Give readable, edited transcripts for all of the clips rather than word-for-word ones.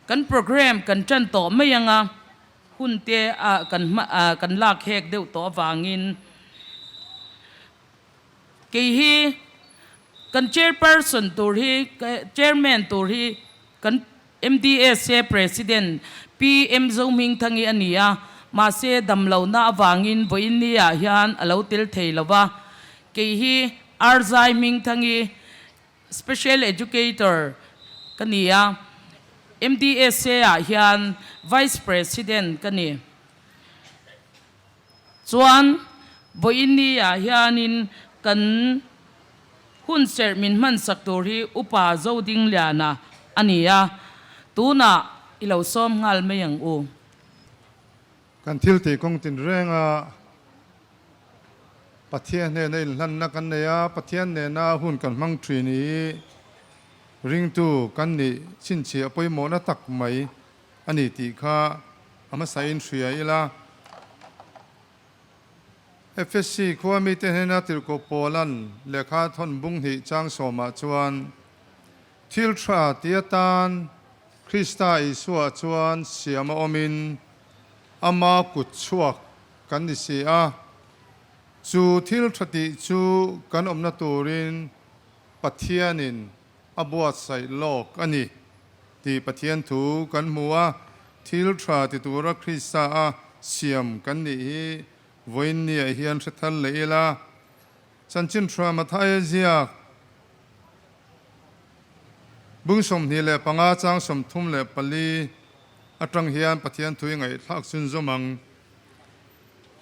Kan program kan ṭan tawh mai anga hun te ah kan hma ah kan lak hek deuh tawh avangin kei hi kan chairperson tur hi chairman tur hi kan MDSA President Pi M Zohmingthangi a ni a, mahse damlohna avangin vawiin ni ah hian a lo tel thei lo va, kei hi Arzai Hmingthangi Special Educator ka ni a, MDSA ah hian Vice President ka ni. Chuan vawiin ni ah hianin kan hun serh min hmansak tur hi Upa Zodingliana a ni a, tunah i lo sawm nghal mai ang u. Kan thil tih kawng tinrenga Pathian hnena inhlanna kan nei a, Pathian nena hun kan hmang thin hi ringtu kan nih chhinchhiah pawimawhna tak mai a ni tih kha a hmasain hria ila. FSC khua mite hnena tirhkoh Paula'n lehkha thawn bung hnih chang sawmah chuan thil tha ti atan Krista Isua chuan siam a awmin ama kut chhuak kan ni si a, chu thil tha tih chu kan awmna turin Pathianin a buatsaih lawk a ni tih Pathian thu kan hmu a, thil tha ti tura Krista a siam kan nih hi vawiin niah hian hre thar leh ila. Chanchin tha Mathaia ziak bung 25 chang 34 atang hian Pathian thu i ngaihthlak chhunzawm ang.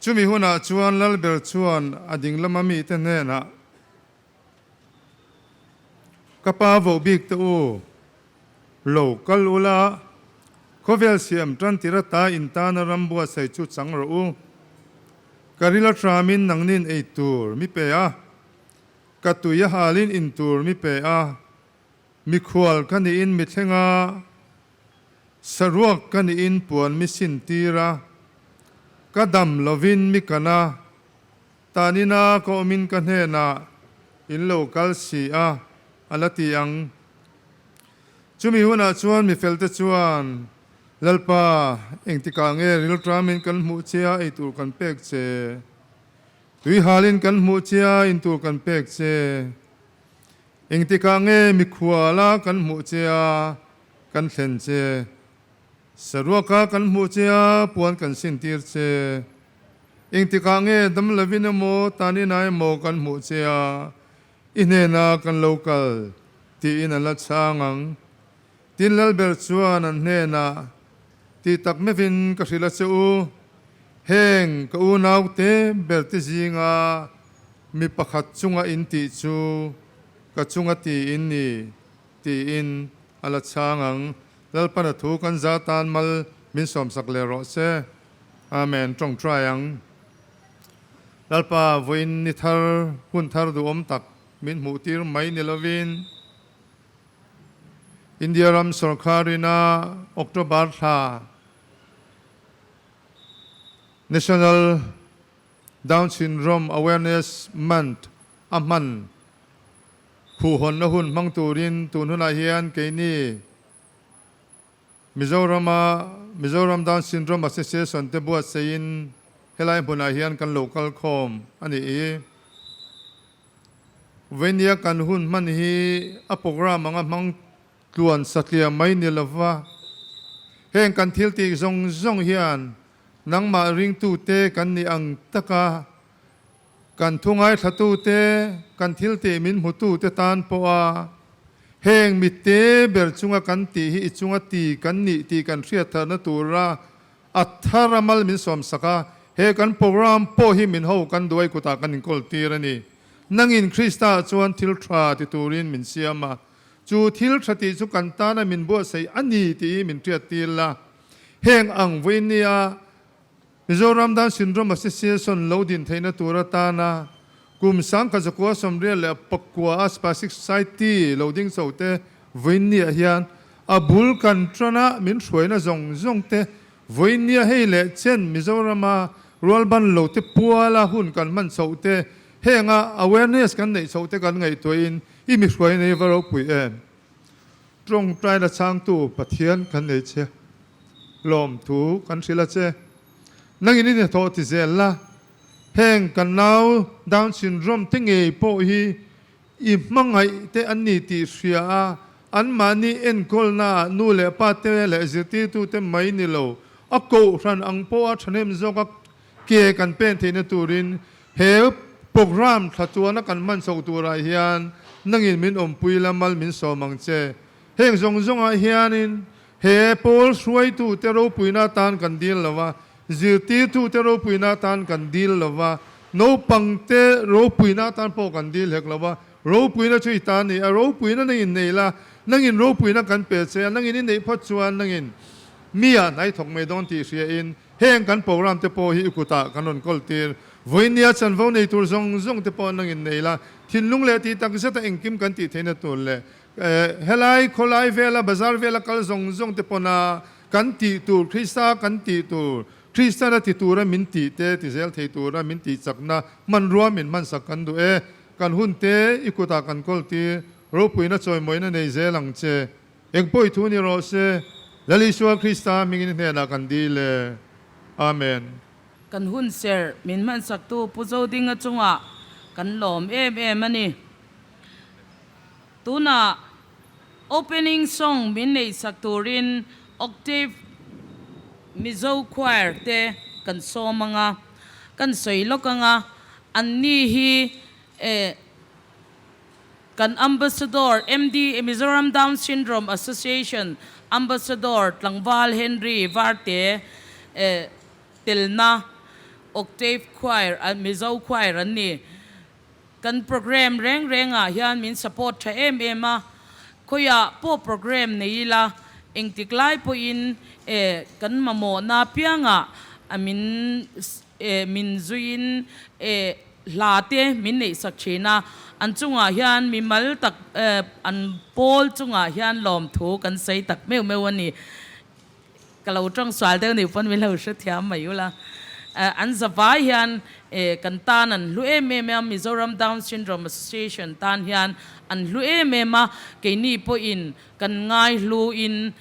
Chumi hunah chuan Lalber chuan a ding lama mite hnenah, Ka pa voh bik te u, lo kal ula, khawvel siam tan tir ata in tana ram buatsaih chu chang rawh u. Ka ril a tramin nangnin ei tur mi pe a, ka tui a halin in tur mi pe a, mikhual ka niin mi thleng a, Saruak ka niin puan mi sin tir a, ka dam lovin mi kan a, tanina ka awmin ka hnenah in lo kal si a, a la ti ang. Chumi hunah chuan mi felte chuan, Lalpa, engtikah nge rilṭamin kan hmuh che a, eitur kan pek che? Tuihalin kan hmuh che a, intur kan pek che? Engtikah nge mikhuala kan hmuh che a, kan thlen che? Saruaka kan hmuh che a, puan kan sintir che? Engtikah nge damlovin emaw, tanina emaw kan hmuh che a, i hnena kan lo kal? tiin an la chhang ang. Tin Lalber chuan an hnenah, Ti tak meuhin ka hrilh a che u, heng ka unaute ber te zinga mi pakhat chunga in tih chu ka chunga ti in ni, tiin a la chhang ang. Lalpan a thu kan za tan mal min sawmsak leh rawh se. Amen. Tawngtai ang. Lalpa, vawiin ni thar, hun thar duhawm tak min hmuhtir mai ni lovin, India ram sorkarina October thla National Down Syndrome Awareness Month a hman khuhhawnna hun hmang turin tun hunah hian keini Mizorama Mizoram Down Syndrome Association te buatsaihin helai hmunah hian kan lo kal khawm a ni i. Vainia kan hun hman hi a program anga hmang tluan satliah mai ni lova, heng kan thil tih zawng zawng hian nangmah ringtute kan nih ang taka kan thu ngaithlatute, kan thil tih min hmutute tan pawha heng mitte ber chunga kan tih hi i chunga ti kan nih tih kan hriat tharna tura A thar a mal min sawmsak a, he kan program pawh hi min ho kan duai kutah kan inkawl tir a ni. Nangin Krista ah chuan thil tha ti turin min siam a, chu thil tha tih chu kan tana min buatsaih a ni tih hi min hriat tir la. Heng ang vawiin nia Mizoram Down Syndrome Association lo din theihna tur atana kum 1989 a Spastic Society lo ding chho te vawiin niah hian A bul kan tana min hruaina zawng zawng te, vawinia hei leh chen Mizorama rualban lo te puala hun kan hman chhoh te, henga awareness kan neih chhoh te kan ngaihtuahin i mi hruaina hi va ropui em? Tawngtaina chhangtu Pathian kan nei che. Lawmthu kan hrilh a che. Nangin i hnathawh ti zel la, heng kan nau Down syndrome te ngei pawh hi i hmangaih te an ni tih hria a, anmahni enkawlnaah nu leh pa te leh zirtirtute mai ni lo, a kohhran ang pawha thahnem zawka ke kan pen theihna turin he programme thla chuana kan hman chhoh turah hian nangin min awmpui la mal min sawm ang che. Heng zawng zawngah hianin he pawl hruaitute ropuina atan kan dil lo va, zirtirtute ropuina atan kan dil lo va, naupangte ropuina atan pawh kan dil hek lo va, ropuina chu i ta ni a, ropuina nangin nei la, nangin ropuina kan pe che a, nangin i neih phawt chuan nangin mi ah hnai thawk mai dawn tih hriain Heng kan program te pawh hi i kutah kan rawn kawl tir. Vawinia chanvo nei tur zawng zawng te pawh nangin nei la, thinlung leh tih tak zeta engkim kan tih theihna tur leh helai khawlai vela bazar vela kal zawng zawng te pawna kan tih tur Krista kan tih tur Kristiana ti tura min tih te ti zel thei tura min tih chakna hmanrua min hmansak kan duh e. Kan hun te i kutah kan kawl tir. Ropuina chawimawina nei zel ang che. Eng pawh i thu ni rawh se, Lal Isua Krista hmingin hnenah kan dil e. Amen. Kan hun serh min hmansaktu Pu Zodinga chungah kan lawm em em a ni. Tunah opening song min neihsak turin Octave Mizo Choir te kan sawm anga, kan sawi lawk anga, anni hi eh, Kan Ambassador, MD, Mizoram Down Syndrome Association Ambassador Tlangval Henry Varte telna Octave Choir, Mizo Choir an ni. Kan program reng rengah hian min support tha em em a, khawiah pawh program nei ila engtik lai pawhin kan mamawhna piangah min min zuiin Hla te min neihsak thin a, an chungah hian mimal tak an pawl chungah hian lawmthu kan sawi tak meuh meuh a ni. Ka lo tawng sual deuh nih pawn min lo hrethiam mai ula. An zavai hian kan tan an hlu em em a, Mizoram Down Syndrome Association tan hian an hlu em em a, keini pawhin kan ngaihlu in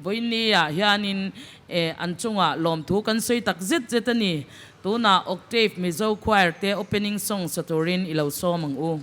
Vawinia hianin an chungah lawmthu kan sawi tak zet zet a ni. Tunah Octave Mizo Choir te opening song sa turin i lo sawm ang u.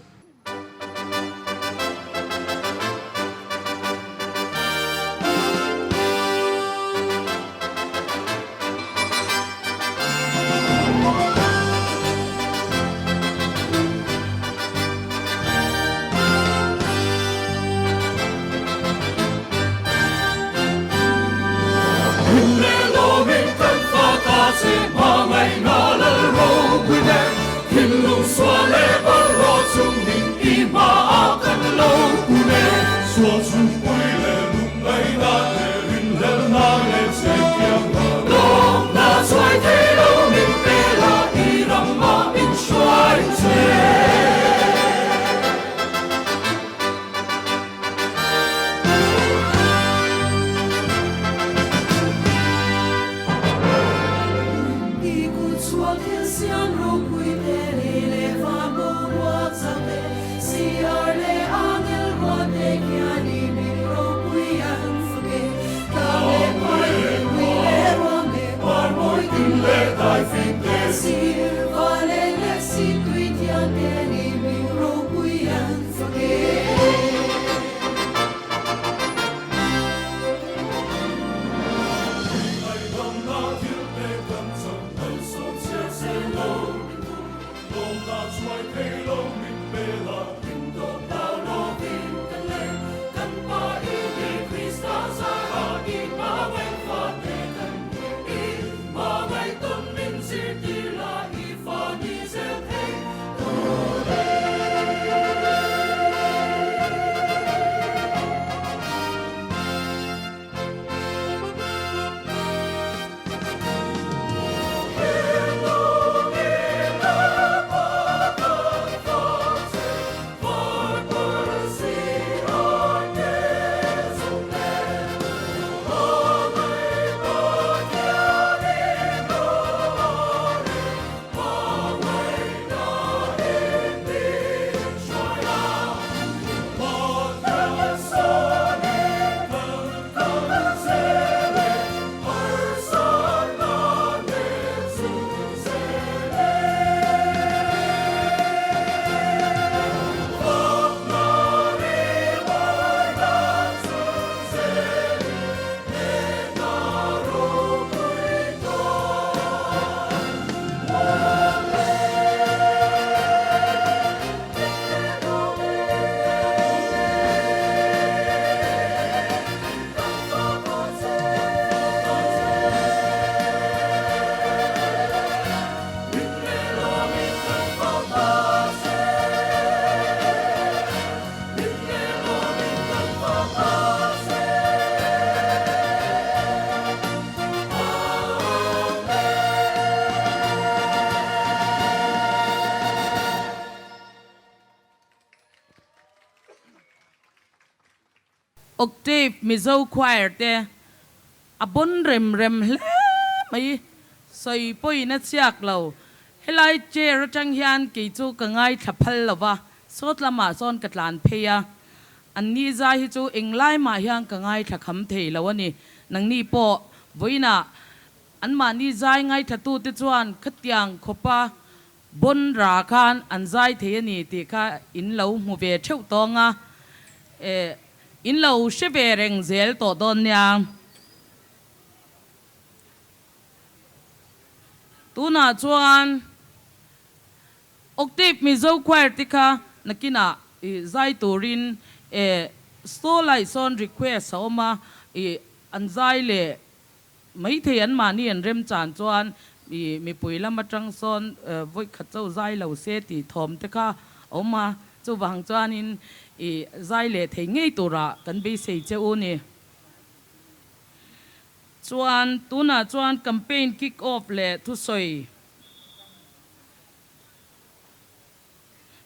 Octave Mizo Choir te a bon rem rem hle mai. Sawi pawhin a chhiak lo. Helai chair atang hian kei chu ka ngaithla phal lo va, sawt lamah sawn ka tlan phei a. An ni zai hi chu englai mah hian ka ngaithla kham thei lo a ni. Nangni pawh vawiinah anmahni zai ngaithlatute chuan khatiang khawpa Bon ra khan an zai thei a ni tih kha in lo hmu ve theuh tawng a, eh in lo hre ve reng zel tawh dawn nia. Tunah chuan Octave Mizo Choir te kha nakinah i zai turin eh Stawlai sawn request a awm a, i an zai leh Maithei an mahni an remchan chuan i mipui lam atang sawn vawi khat chauh zai lo se tih thawm te kha a awm a, chuvang chuanin i zai leh thei ngei turah kan beisei che u ni. Chuan tunah chuan campaign kick off leh thusawi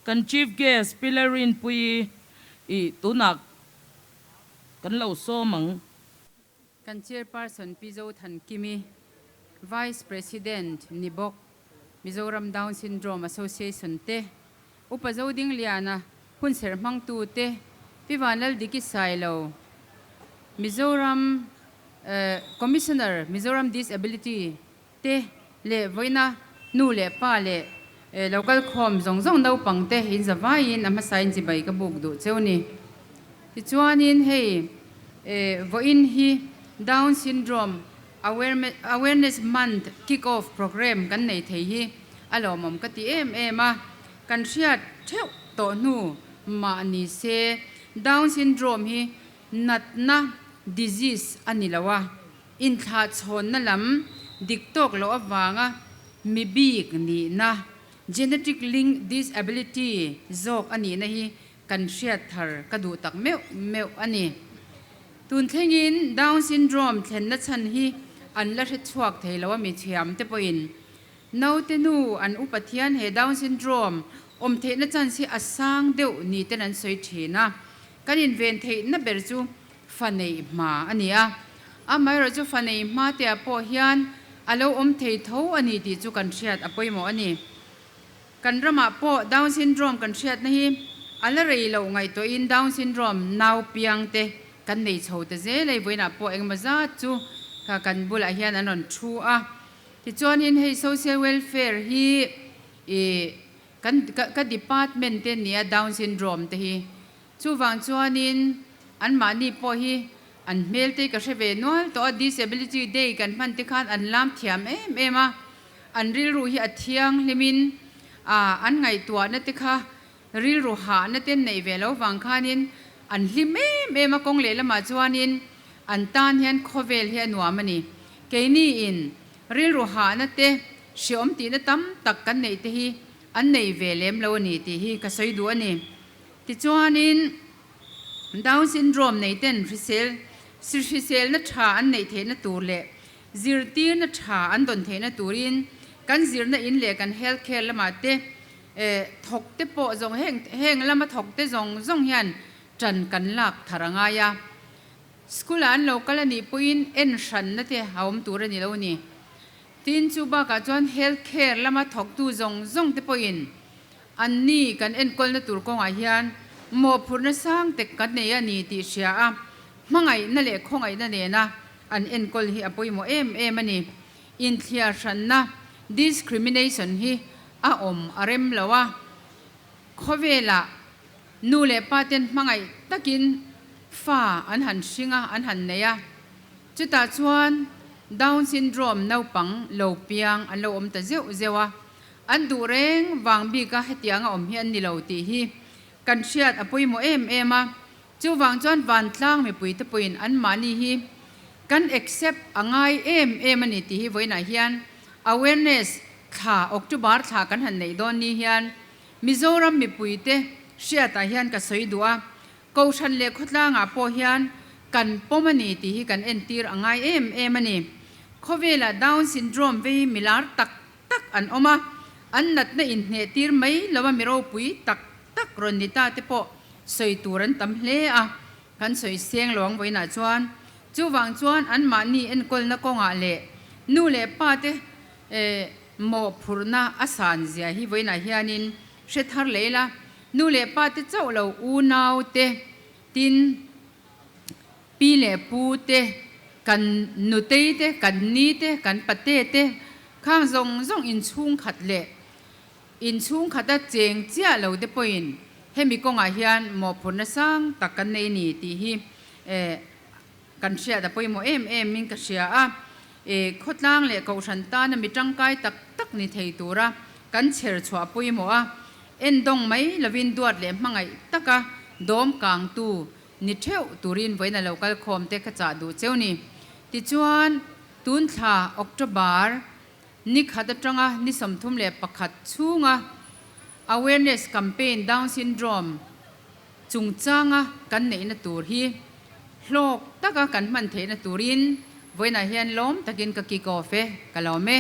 kan chief guest Pi Lalrinpuii i tunah kan lo sawm ang. Kan Chairperson Pi Zothankimi, Vice President ni bawk Mizoram Down Syndrome Association te, Upa Zodingliana hunserh hmangtu te, Pi Vanlaldiki Sailo, Mizoram Commissioner Mizoram Disability te leh vawiina nu leh pa leh local khawm zawng zawng naupang te in zavaiin a hmasain chibai ka buk duh cheu ni. Tichuanin hei vawiin hi Down Syndrome Awareness Month Kick Off Programme kan nei thei hi a lawmawm ka ti em em a, kan hriat theuh tawh hnu mah ni se Down Syndrome hi natna, disease, a ni lo a. Inthlahchhawnna lam dik tawk loh avanga mi bik nihna, genetic link disability, zawk a nihna hi kan hriat thar ka duh tak meuh meuh a ni. Tun thlengin Down syndrome thlenna chhan hi an la hre chhuak thei lo a mi thiam te pawhin naute nu an upa thian he Down syndrome awm theihna chance hi a sang deuh ni ten an sawi thin a, kan inven theihna ber chu Fa neih hma a ni a, amaherawh chu fa neih hma te ah pawh hian a lo awm thei tho a ni tih chu kan hriat a pawimawh a ni. Kan ramah pawh Down syndrome kan hriatna hi a la rei loh ngaihtuahin Down syndrome nau piang te kan nei chho ta zel a, vawiinah pawh engemaw zat chu kha kan bulah hian an rawn thu a. Tichuanin hei social welfare hi ih kan ka department te nia Down syndrome te hi Chuvang chuanin anmahni pawh hi an hmel te ka hre ve nual tawh a, Disability Day kan hman te khan an lam thiam em em a, an rilru hi a thianghlimin an ngaihtuahna te kha rilru hahna te an neih ve lo vang khanin an hlim em em a, kawng lehlamah chuanin an tan hian khawvel hi a nuam a ni. Keiniin rilru hahna te hreawm tihna tam tak kan neih te hi an nei ve lem lo a ni tih hi ka sawi duh a ni. Tichuanin, Down syndrome neiten hrisel hriselna tha an neih theihna tur leh zirtirna tha an dawn theihna turin kan zirna in leh kan health care lamah te thawk te pawh zawng heng heng lama thawk te zawng zawng hian tan kan lak thar a ngai a. School ah an lo kal a nih pawhin en hranna te a awm tur a ni lo ni. Tin, chu bakah chuan health care lama thawktu zawng zawng te pawhin Anni kan enkawlna tur kawngah hian mawhphurhna sang tek kan nei a ni tih hria a, hmangaihna leh khawngaihna nena an enkawl hi a pawimawh em em a ni. Inthliar hranna, discrimination, hi a awm a rem lo a, khawvelah nu leh pa ten hmangaih takin fa an han hring a, an han nei a, chutah chuan Down syndrome naupang lo piang an lo awm ta zeuh zeuh a. An duh reng vang bika hetianga awm hi an ni lo tih hi kan hriat a pawimawh em em a, chuvang chuan vantlang mipuite pawhin anmahni hi kan accept a ngai em em a ni tih hi vawiinah hian awareness thla October thla kan han neih dawn ni hian Mizoram mipuite hriatah hian ka sawi duh a, Kohhran leh khawtlangah pawh hian kan pawm a ni tih hi kan entir a ngai em em a ni. Khawvelah Down syndrome vei milar tak tak an awm a, an natna inhneh tir mai lova mi ropui tak tak rawn ni ta te pawh sawi tur an tam hle a. Kan sawi seng lo ang vawiinah chuan. Chuvang chuan anmahni enkawlna kawngah leh nu leh pa te mawhphurhna a san zia hi vawiinah hianin hre thar leh ila, nu leh pa te chauh lo unau te, tin pi leh pu te, kan nutei te, kan ni te, kan pate te khang zawng zawng inchhungkhat leh Inchhung khata cheng chiah lo te pawhin hemi kawngah hian mawhphurhna sang tak kan nei ni tih hi kan hriat a pawimawh em em in ka hria a. Khawtlang leh kohhran tana mi tangkai tak tak ni thei tura kan chher chhuah pawimawh a, endawng mai lovin duat leh hmangaih taka dawm kangtu ni theuh turin vawiin a lo kal khawm te ka chah duh cheu ni. Tichuan, tun thla October Ni khat atanga ni 31 chhunga Awareness Campaign Down Syndrome chungchanga kan neihna tur hi hlawk taka kan hman theihna turin vawiinah hian lawm takin ka kick off e, ka lawm e.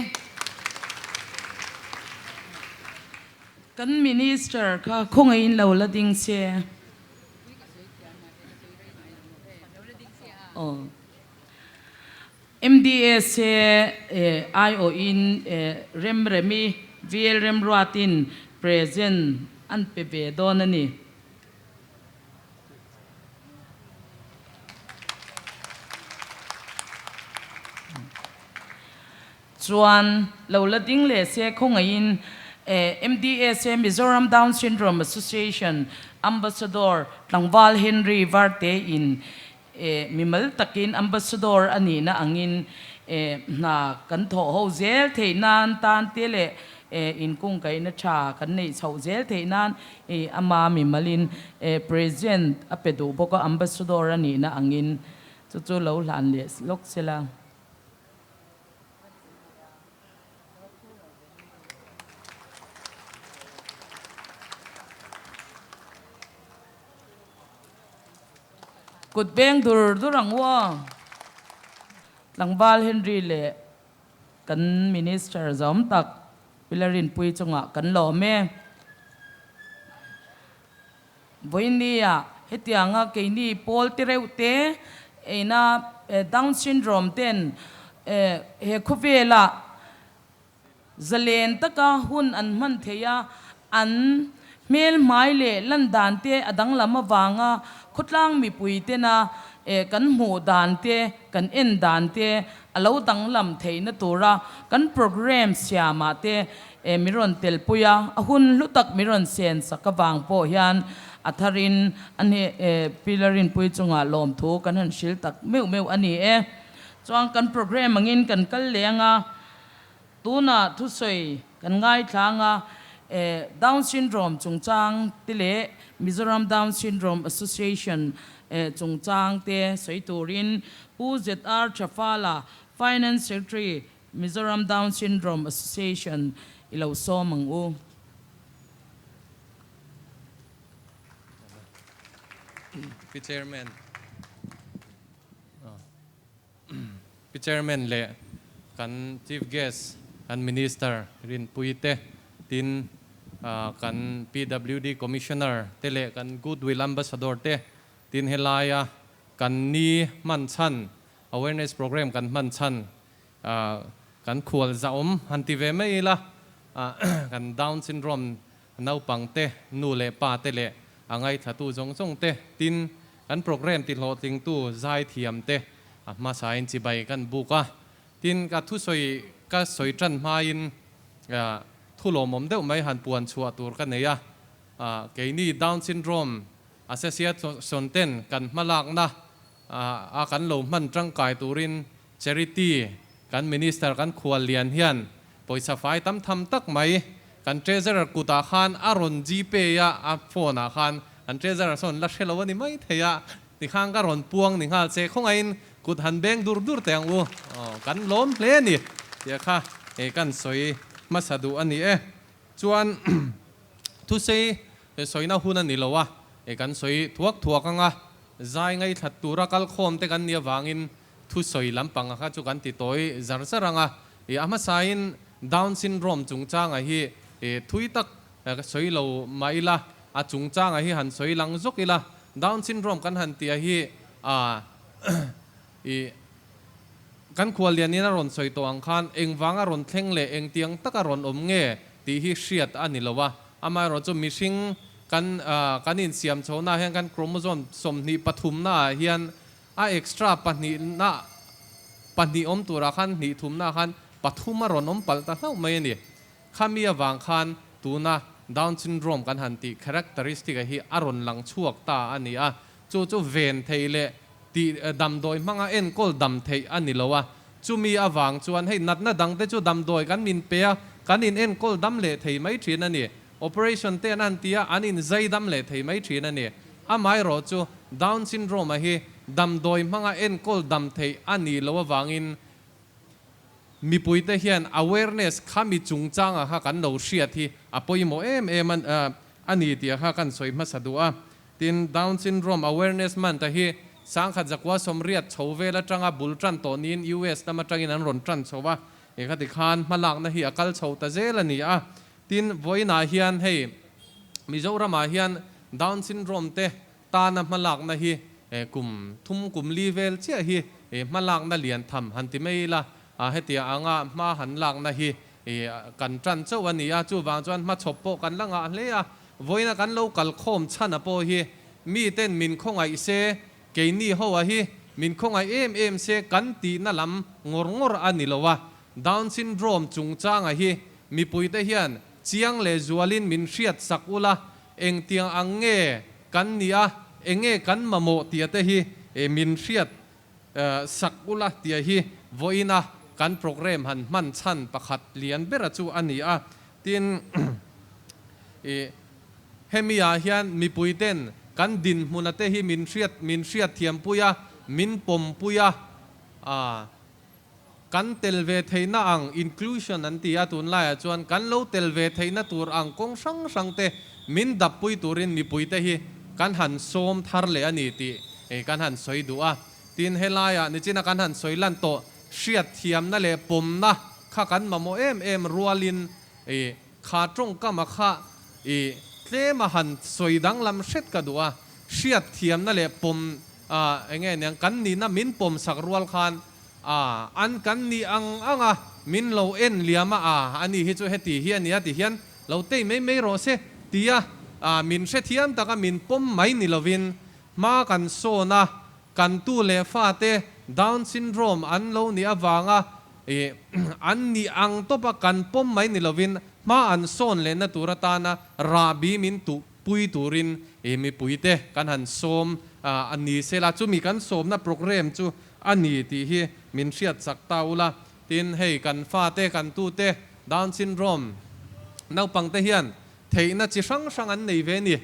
Kan Minister kha khawngaihin lo la ding se. Aw. MDSA aiawhin Remremi VL Remruatin present an pe ve dawn a ni. Chuan lo la ding leh se khawngaihin MDSA Mizoram Down Syndrome Association Ambassador Tlangval Henry Varte in E, mimal takin Ambassador a nihna angin e, hna kan thawh ho zel theih nan tan te leh e, inkungkaihna tha kan neih chhoh zel theih nan e, ama mimalin e, President a pe duh bawk a, Ambassador a nihna angin chu chu lo hlan leh lawk sela. Kut beng dur dur ang u aw. Tlangval Henry leh kan Minister zawm tak Pi Larinpui chungah kan lawm e. Vawinia hetianga keini pawl te reuh te eina Down syndrome ten he khawvelah Zalen taka hun an hman thei a, an hmel hmai leh lan dan te a danglam avanga khawtlang mipui tena kan hmuh dan te, kan en dan te a lo danglam theihna tura kan programme siamah te mi rawn telpui a, a hun hlu tak mi rawn sen sak avang pawh hian a tharin a hne Pilar Rinpui chungah lawmthu kan han hrilh tak meuh meuh a ni e. Chuan kan programme angin kan kal leng a. Tunah thusawi kan ngaithlang a, Down Syndrome chungchang te leh Mizoram Down Syndrome Association chungchang te sawi turin Pu ZR Chafala, Finance Secretary, Mizoram Down Syndrome Association i lo sawm ang u. Pi Chairman. Pi Chairman leh kan Chief Guest, kan Minister Rinpui te, tin kan PWD Commissioner te leh kan Goodwill Ambassador te, tin helaia kan ni hman chhan, Awareness Programme kan hman chhan kan khual zahawm han ti ve mai ila, kan Down Syndrome Naupang te, nu leh pa te leh a ngaithlatu zawng zawng te, tin, kan programme tihlawhtlingtu zaithiam te a hmasain chibai kan buk a. Tin, ka thusawi ka sawi tan hmain thu lawmawm deuh mai han puan chhuah tur ka nei a. Keini Down Syndrome Association ten kan hmalakna a kan lo hman tangkai turin Charity, kan Minister kan khual lian hian pawisa fai tam tham tak mai kan Treasurer kutah khan a rawn Gpay a, a phone ah khan kan Treasurer sawn la hre lo a ni mai thei a, tikhan ka rawn puang ni nghal che khawngaihin kut han beng dur dur teh ang u, aw kan lawm hle a ni tih kha hei kan sawi hmasa duh a ni e. Chuan thusei sawina hun a ni lo a, hei kan sawi thuak thuak ang a, zai ngaihthlat tura kalkhawm te kan nih avangin Thusawi lampang a kha chu kan ti tawi zar zar ang a, i a hmasain Down syndrome chungchanga hi i thui tak sawi lo mah ila, a chungchanga hi han sawi lang zawk ila. Down syndrome kan han tia hi a i kan khuallianin a rawn sawi tawh ang khan engvanga rawn thleng leh engtiang taka rawn awm nge tih hi hriat a ni lo a. Amaherawhchu mihring kan kan insiam chhohnaah hian kan chromosome 23 naah hian a extra pahnihna pahnih awm turah khan hnih thumnaah khan pathum a rawn awm palh ta hlauh mai a ni. Khami avang khan tuna Down syndrome kan han tih characteristic a hi a rawn lang chhuak ta a ni a, chu chu ven theih leh tih damdawi hmanga enkawl dam theih a ni lo a, chumi avang chuan hei natna dangte chu damdawi kan min pe a, kan in enkawl dam leh thei mai thin a ni. Operation te an han ti a, an in zai dam leh thei mai thin a ni. Amaherawh chu Down syndrome a hi damdawi hmanga enkawl dam theih a nih loh avangin Mipuite hian awareness khami chungchanga kha kan lo hriat hi a pawimawh em em a ni tih kha kan sawi hmasa duh a. Tin, Down Syndrome Awareness Month a hi 1980 chho vel atanga bul tan tawh niin US lam atangin an rawn tan chho a, eng khati khan hmalakna hi a kal chho ta zel a ni a. Tin, vawiinah hian hei Mizoramah hian Down Syndrome te Tana hmalakna hi kum thum kum li vel chiah hi hmalakna lian tham han ti mai ila, hetia anga hma han lakna hi kan tan chauh a ni a, chuvang chuan hmachhawp pawh kan la ngah hle a, vawiina kan lo kal khawm chhan a pawh hi miten min khawngaih se, keini ho a hi min khawngaih em em se kan tihna lam ngawr ngawr a ni lo a, Down syndrome chungchanga hi mipuite hian chiang leh zualin min hriat sak ula, Engtiang ang nge kan nih a, enge kan mamawh tia te hi min hriat sak ula tia hi vawiina kan program han hman chhan pakhat lian bera chu a ni a. Tin, hemi ah hian mipui ten kan dinhmuna te hi min hriat min hriatthiam pui a, min pawm pui a, Kan tel ve theihna ang, inclusion an ti a, tunlaiah chuan kan lo tel ve theihna tur ang kawng hrang hrang te min dappui turin mipuite hi kan han sawm thar leh a ni tih kan han sawi duh a. Tin, helaiah nichina kan han sawi lan tawh hriatthiamna leh pawmna kha kan mamawh em em rualin kha tawngkama kha tlema han sawi danglam hret ka duh a, hriatthiamna leh pawm enge niang kan nihna min pawmsak rual khan A, an kan nih ang ang a, min lo en liam a, a, ani hi chu heti hi a nia ti hian lo tei mai mai rawh se tia a, min hrethiam taka min pawm mai ni lovin hma kan sawn a, kan tu leh fate Down syndrome an lo nih avanga i an nih ang tawpa kan pawm mai ni lovin hma an sawn lehna tur atana rahbi min tuh pui turin i mipuite kan han sawm a ni sela, chumi kan sawmna programme chu a ni tih hi min hriat chak ta ula. Tin, hei kan fate, kan tute Down syndrome naupangte hian theihna chi hrang hrang an nei ve ni.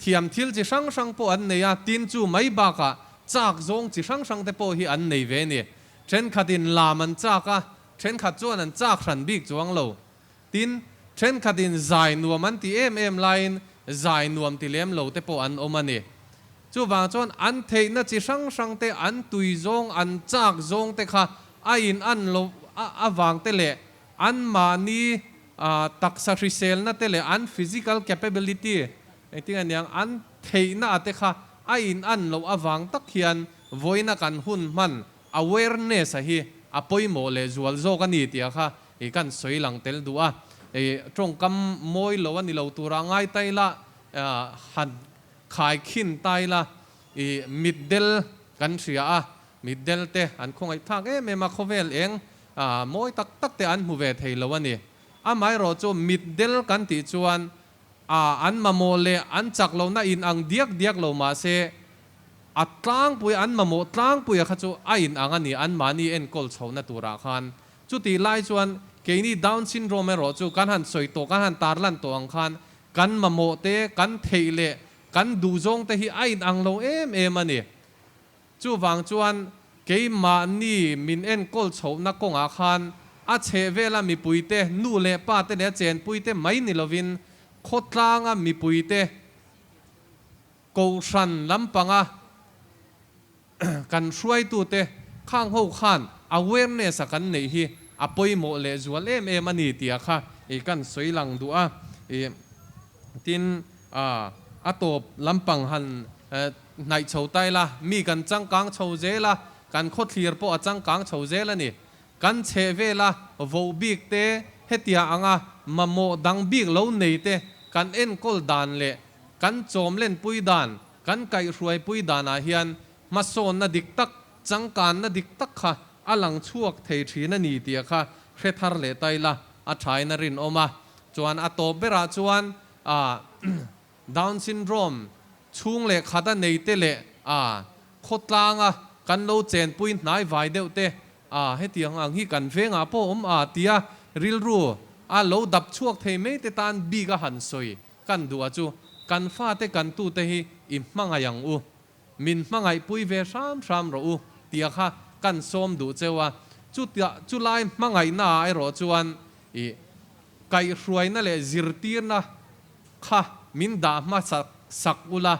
Thiam thil chi hrang hrang pawh an nei a, tin chu mai bakah chak zawng chi hrang hrang te pawh hi an nei ve ni. Thenkhatin lam an chak a, thenkhat chuan an chak hran bik chuang lo. Tin, thenkhatin zai nuam an ti em em laiin zai nuam ti lem lo te pawh an awm a ni. Chuvang chuan an theihna chi hrang hrang te, an tui zawng, an chak zawng te kha a in an lo avang te leh anmahni taksa hriselna te leh an physical capability engtin a niang an theihna a te kha a in an loh avang tak hian vawiina kan hun hman awareness a hi a pawimawh leh zual zawk a ni tih a kha I kan sawi lang tel duh a, i tawngkam mawi lo a ni lo tura ngai ta ila, han khai khin ta ila, i mitdel kan hria a, mitdel te an khawngaih thlak em em a, khawvel eng mawi tak tak te an hmu ve thei lo a ni. Amaherawh chu mitdel kan tih chuan an mamawh leh an chak lohna in ang diak diak lo mahse, A tlangpui, an mamawh tlangpuia kha chu a in ang a ni, anmahni enkawl chhohna turah khan. Chutih lai chuan keini Down syndrome erawh chu kan han sawi tawh, kan han tarlan tawh ang khan kan mamawh te, kan theih leh kan duhzawng te hi a in ang lo em em a ni. Chuvang chuan keimahni min enkawl chhohna kawngah khan a chhehvela mipuite, nu leh pa te leh a chenpuite mai ni lovin khawtlanga mipuite, Kohhran lampanga kan hruaitute khang ho khan awareness a kan neih hi a pawimawh leh zual em em a ni tia kha i kan sawi lang duh a. I tin a tawp lampang han hnaih chho ta ila, mi kan changkang chho zel a, kan khawthlir pawh a changkang chho zel a ni. Kan chheh vela voh bik te, hetia anga mamawh dang bik lo nei te kan enkawl dan leh kan chawm lenpui dan, kan kaihhruaipui danah hian hmasawnna dik tak, changkanna dik tak kha a lang chhuak thei thin a ni tih kha hre thar leh ta ila a thain a rinawm a. Chuan a tawp berah chuan Down syndrome chhung leh khata nei te leh khawtlanga kan lo chenpui hnai vai deuh te hetiang ang hi kan vengah pawh awm a tia rilru a lo dap chhuak thei mai te tan bik a han sawi kan duh a chu kan fate kan tute hi i hmangaih ang u. Min hmangaihpui ve hram hram rawh u tia kha kan sawm duh cheu a, chutia chulai hmangaihnaah erawh chuan i kaihhruaina leh zirtirna kha min dah hmasa sak ula,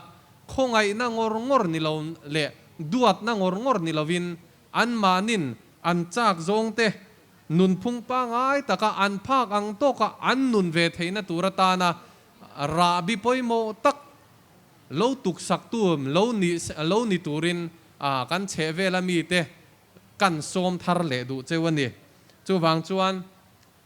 khawngaihna ngawr ngawr ni lo leh duatna ngawr ngawr ni lovin anmahnin an chak zawngte nunphung pangai taka an phak ang tawka an nun ve theihna tur atana rahbi pawimawh tak Lo tuksak tu lo ni lo ni turin kan chheh vela mite kan sawm thar leh duh cheu a ni. Chuvang chuan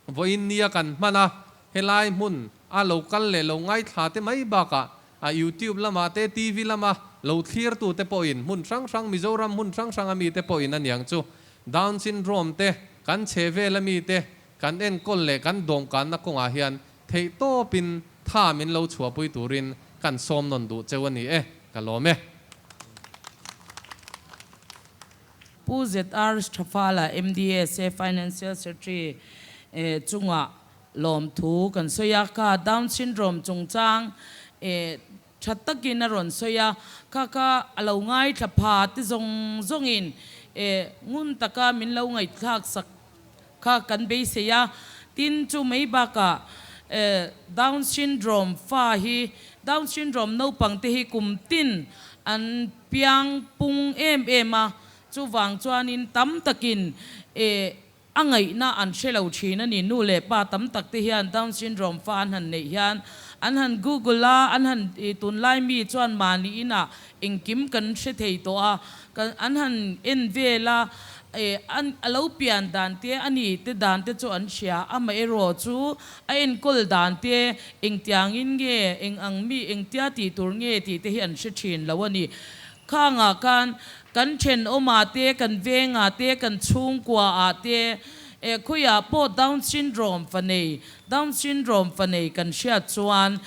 vawiin nia kan hman a, helai hmun a lo kal leh lo ngaithla te mai bakah a YouTube lamah te TV lama lo thlir tu te pawhin hmun hrang hrang Mizoram hmun hrang hrang a mite pawhin a niang chu Down syndrome te kan chheh vela mite kan enkawl leh kan dawmkanna kawngah hian Theih tawpin tha min lo chhuahpui turin kan sawm nawn duh cheu a ni e, ka lawm e. Pu ZR Thafala, MDSA Financial Secretary chungah lawmthu kan sawi a, kha Down Syndrome chungchang tha takin a rawn sawi a, kha kha a lo ngaithla pha te zawng zawngin ngun taka min lo ngaihthlak sak kha kan beisei a, tin chu mai bakah Down syndrome fa hi Down syndrome naupang te hi kum tin an piang pung em em a, chuvang chuanin tam takin a ngaihna an hre lo thin a ni. Nu leh pa tam tak te hian Down syndrome fa an han neih hian an han google a, an han tunlai mi chuan mahni inah engkim kan hre thei tawh a, an han en vel a, an a lo pian dan te a ni te dan te chu an hria, amaherawh chu a enkawl dan te engtiangin nge, eng ang mi engtia tih tur nge tih te hi an hre thin lo a ni. Khangah khan kan thenawmah te, kan vengah te, kan chhungkuaah te, khawiah pawh Down syndrome fa nei, Down syndrome fa nei kan hriat chuan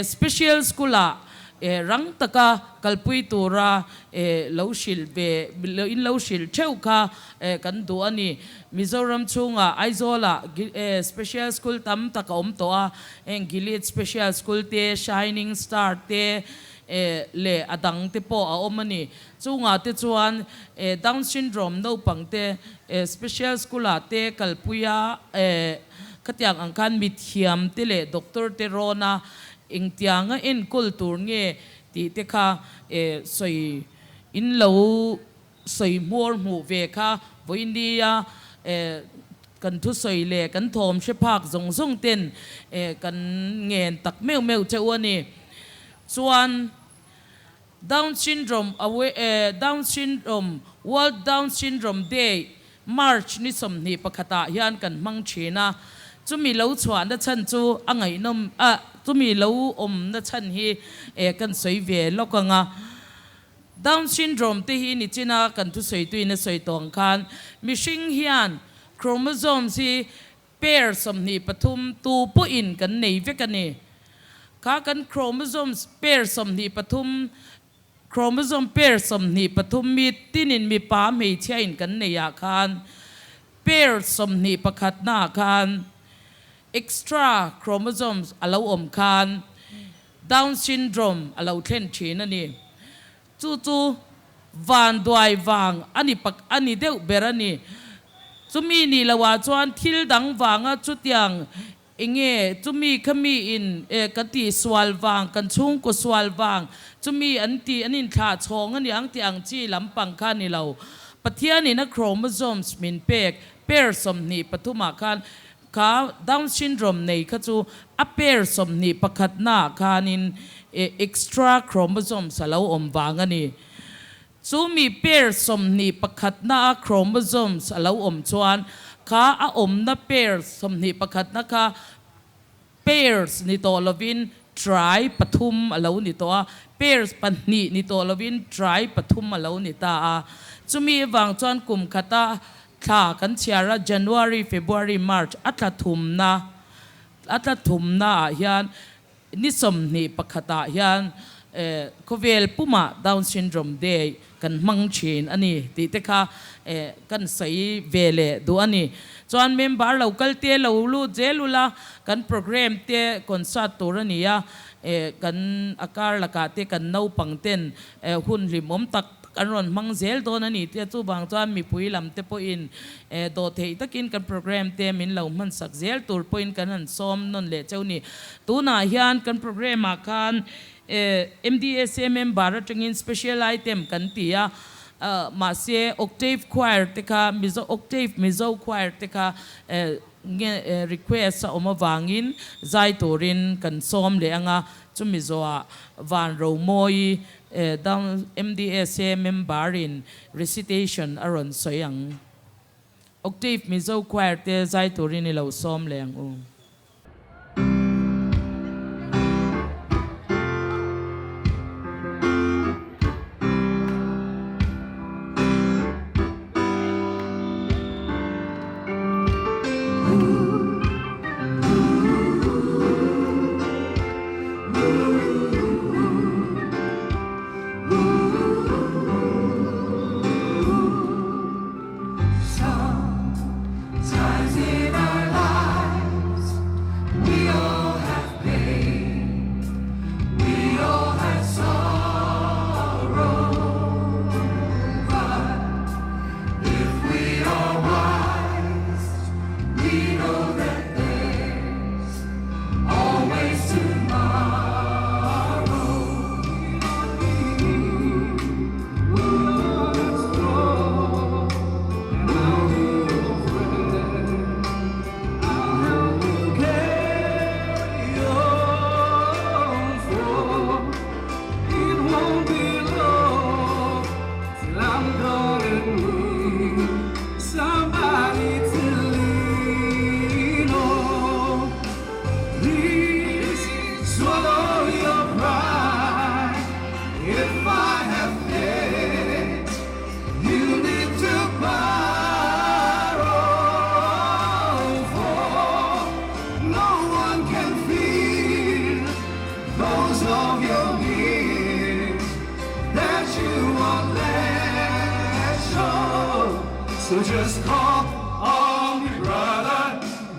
special school-ah rang taka kalpui tura lo hrilh ve, in lo hrilh theuh kha kan duh a ni. Mizoram chhungah Aizawlah special school tam tak a awm tawh a, heng Gilead Special School te, Shining Star te leh a dang te pawh a awm a ni. Chungah te chuan Down syndrome naupang te special school-ah te kalpui a, khatiang ang khan mithiam te leh doctor te rawn a, Engtianga enkawl tur nge tih te kha sawi in lo sawi hmuar hmuh ve kha vawinia kan thusawi leh kan thawm hre phak zawng zawng ten kan ngen tak meuh meuh che u a ni. Chuan Down syndrome Down syndrome World Down Syndrome Day March ni 21 ah hian kan hmang thin a, chumi lo chhuahna chhan chu a ngaihnawm a, chumi lo awmna chhan hi kan sawi ve lawk ang a. Down syndrome te hi nichina kan thusawituin a sawi tawh ang khan mihring hian chromosomes hi pair 23 tu pawhin kan nei vek a ni. Kha kan chromosomes pair 23 Chromosome pair 23 mi tinin mipa hmeichhia in kan nei ah khan pair 21 na ah khan extra chromosomes a lo awm khan Down syndrome a lo thlen thin a ni. Chu chu van duai vang a ni pak a ni deuh ber a ni. Chumi ni lo ah chuan thil dang vanga chutiang Enge chumi kha mi in e kan tih sual vang, kan chhungkaw sual vang, chumi an tih an inthlah chhawng a ni ang tih ang chi lampang kha a ni lo. Pathianin a chromosomes min pek pair 23 ah khan kha Down syndrome nei kha chu a pair 21 naah khanin Extra chromosomes a lo awm vang a ni. Chu mi pair 21 na a chromosomes a lo awm chuan kha a awmna pair 21 na kha pairs ni tawh lovin tri pathum a lo ni tawh a, pairs pahnih ni tawh lovin tri pathum a lo ni ta a. Chumi avang chuan kum khata thla kan chhiar a, January, February, March a thla thumna a thla thumna ah hian ni 21 ah hian khawvel pumah Down Syndrome Day kan hmang thin a ni tih te kha kan sawi ve leh duh a ni. Chuan member lo kal te lo lut zel ula, kan program te concert tur a ni a, kan a kar lakah te kan naupang ten hun hlimawm tak tak an rawn hmang zel dawn a ni tia chuvang chuan mipui lam te pawhin dawh theih takin kan program te min lo hmansak zel tur pawhin kan han sawm nawn leh cheu ni. Tunah hian kan program ah khan MDSA member atangin special item kan ti a, mahse Octave Choir te kha Mizo Octave Mizo Choir te kha nge request a awm avangin zai turin kan sawm leh ang a, chumi zawhah Van Romawi Down MDSA member in recitation a rawn sawi ang. Octave Mizo Choir te zai turin i lo sawm leh ang u. Sometimes in our lives we all have pain, we all have sorrow. But if we are wise, we know that there's always tomorrow. Strong, and I'll be your friend. I'll help you carry on, for it won't be long till I'm gonna need somebody to lean on. Please swallow your pride. If I have paid, you need to borrow. For no one can feel those of your needs that you won't let show. So just call on me, brother,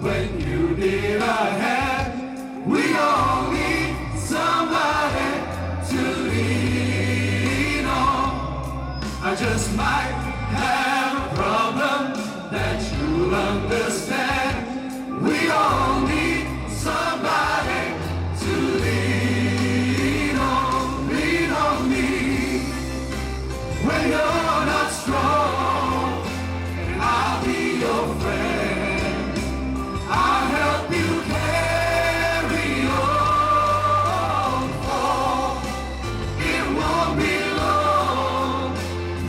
when you need a hand. We all need somebody to lean on. I just might have a problem that you'll understand. We all need somebody to lean on. Lean on me when you're not strong, and I'll be your friend. I'll help you carry on, for it won't be long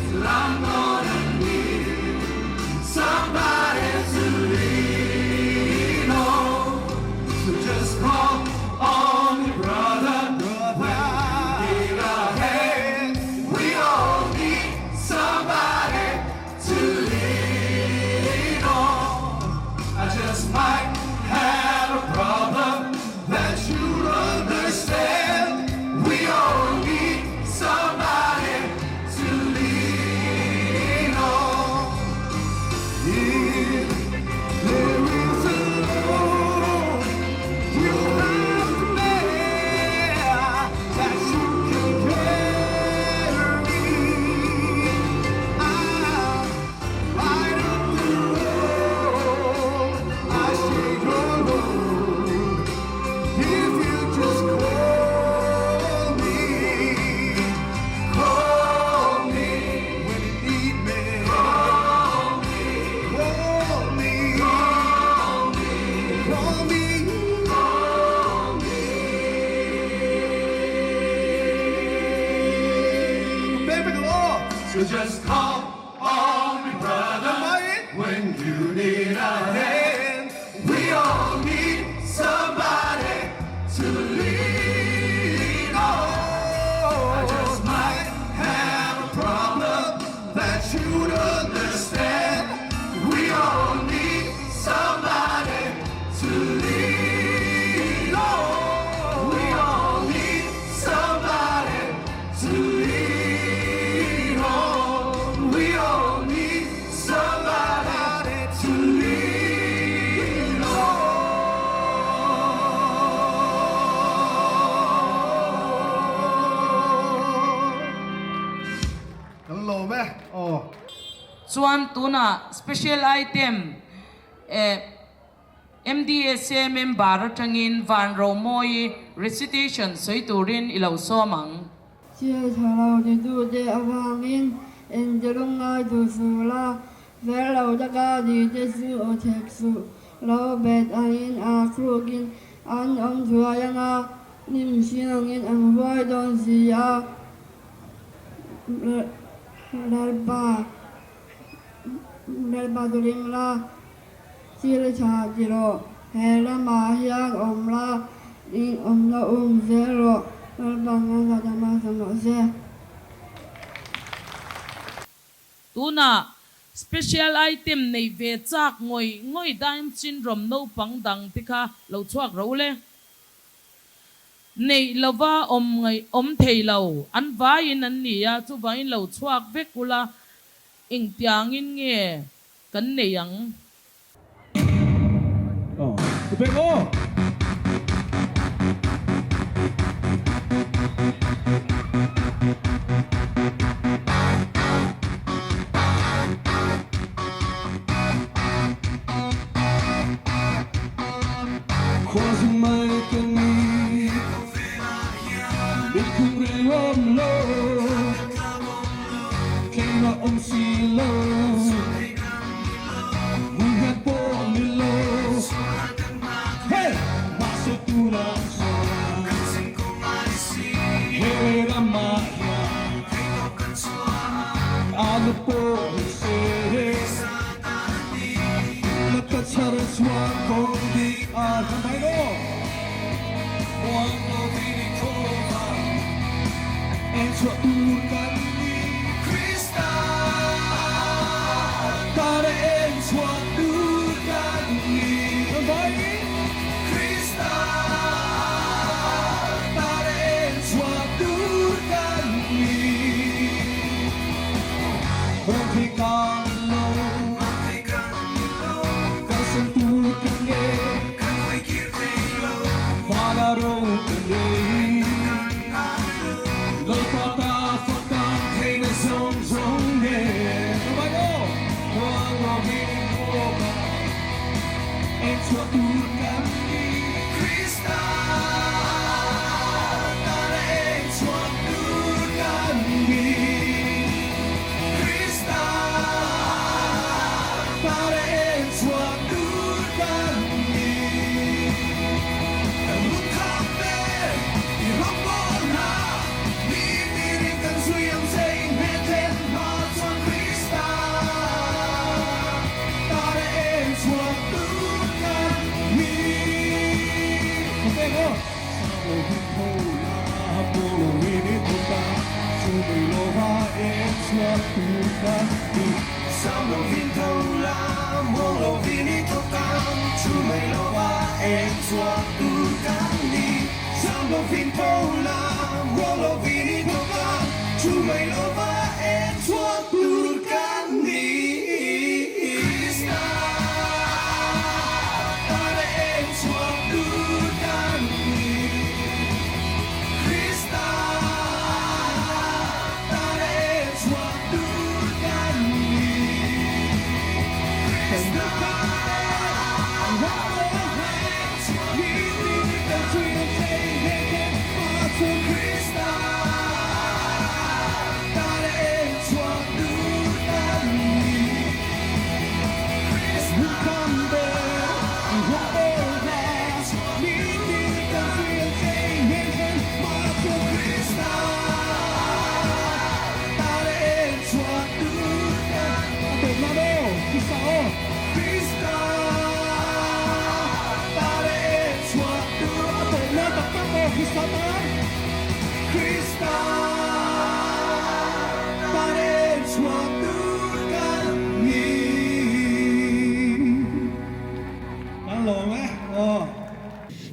till I'm gonna need somebody to lean on. Aw. Chuan tunah special item eh MDSA member atangin Van Romawi recitation sawi turin i lo sawm ang. Thil tha lo titute avangin engtilung ngai duh suh la, fel lo taka tihte chu aw thek suh. Lo bet angin a krukin an awm thuai anga, hnim hring angin an huai dawn si a. Lalpa, Lalpa chu ring la, thil tha ti rawh. He lamah hian awm la, in awmna um zel rawh. Lalpa ngaihtuah ta hmasa mah se. Tunah special item neih ve chak ngawih ngawih Down syndrome naupang dang te kha lo chhuak ro le. Neih lova awm ngaih awm thei lo an vaiin an ni a, chuvangin lo chhuak vek ula engtiangin nge kan nei ang.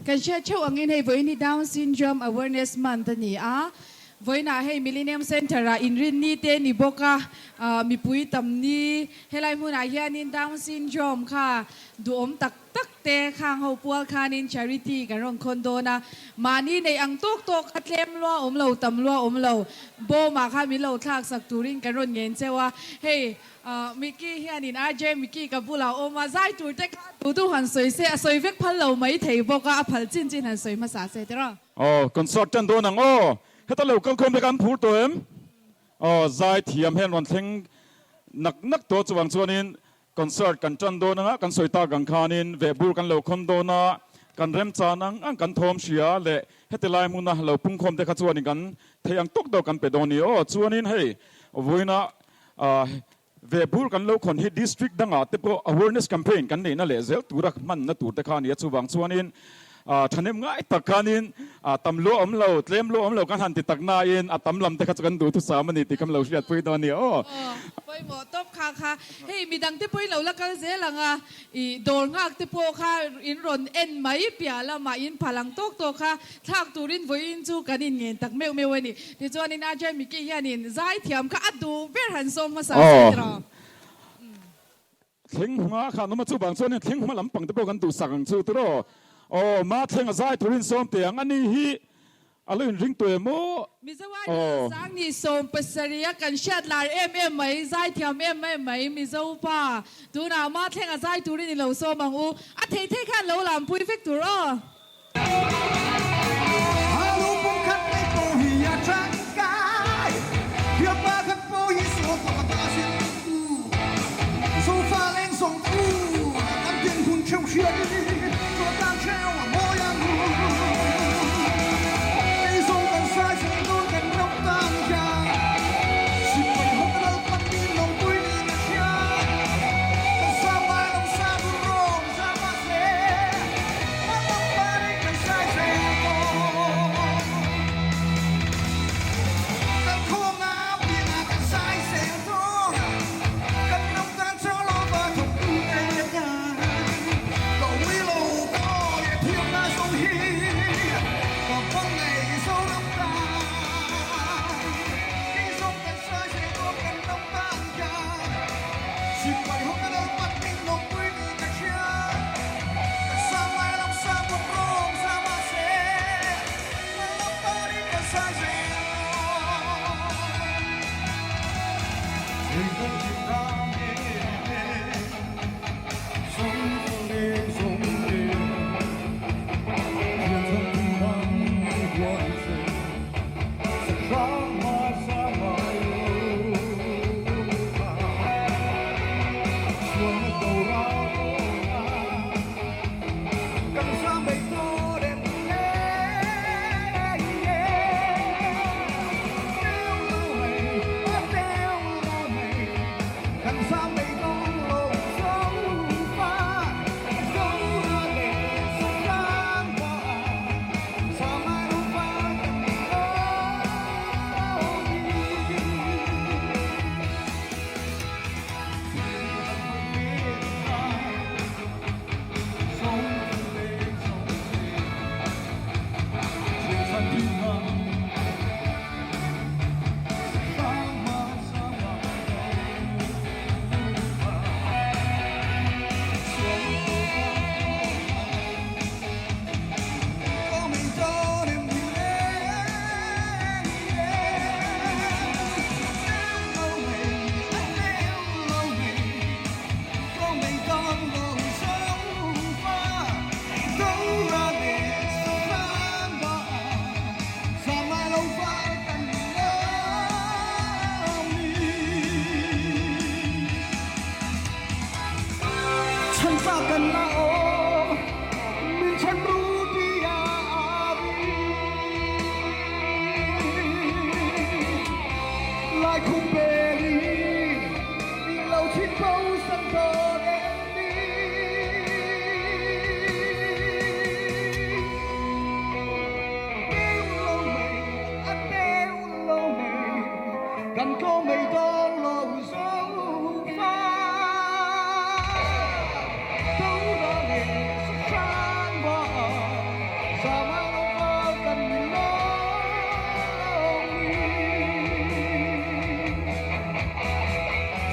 Kan hriat theuh angin hei vawiin hi Down Syndrome Awareness Month a ni a. Vawiinah hei Millennium Centre ah inrinni te ni bawk a, mipui tam ni helai hmunah hianin Down Syndrome kha duhawm tak tak te khang ho pual khanin charity kan rawn khawn dawn a, mahni neih ang tawk tawk kha tlem lua awm lo, tam lua awm lo, bawmah khan min lo thlak sak turin kan rawn ngen cheu a, hei Mickey hianin RJ Mickey ka bulah awm a, zai tur te kha duh duh han sawi se, a sawi vek phal lo mai thei bawk a, a phal chin chin han sawi hmasa se tiraw. Aw, concert tan dawn ang aw. Heta lo kalkhawm te kha an phur tawh em? Aw, zai thiam hian rawn thleng nak nak tawh chuvang chuanin Concert kan tan dawn anga kan sawi tak ang khanin vehbur kan lo khawn dawn a, kan remchan ang ang kan thawm hria leh heti lai hmuna lo pungkhawm te kha chuanin kan theih ang tawk deuh kan pe dawn ni aw. Chuanin hei vawiina vehbur kan lo khawn hi district dangah te pawh awareness campaign kan neihna leh zel tura hmanna tur te kha a ni a, chuvang chuanin Thahnem ngai tak khanin tam luah awm lo, tlem luah awm lo kan han ti tak nain a tam lam te kha chu kan duhthusam a ni tih kha lo hriatpui dawn a ni aw. Aw, pawimawh tawp kha kha. Hei midang te pawhin lo la kal zel ang a, i dawr nghak te pawh kha in rawn en mai piah lamah in phal ang tawk tawk kha thlak turin vawiin chu kan inngen tak meuh meuh a ni. Tichuanin Ajay Mickey hianin zaithiam kha a duh ber han sawm hmasa se tiraw. Thleng hma khan awm a, chuvang chuan thleng hma lampang te pawh kan duhsak ang chu tiraw? Aw, ma thleng a zai turin sawm teh ang, ani hi a lo inring tawh em aw? Mizo a ni sang ni 70 a kan hriat lar em em mai, zai thiam em em mai Mizo pa, tunah ma thleng a zai turin i lo sawm ang u, a thei thei khan lo lampui vek tur aw.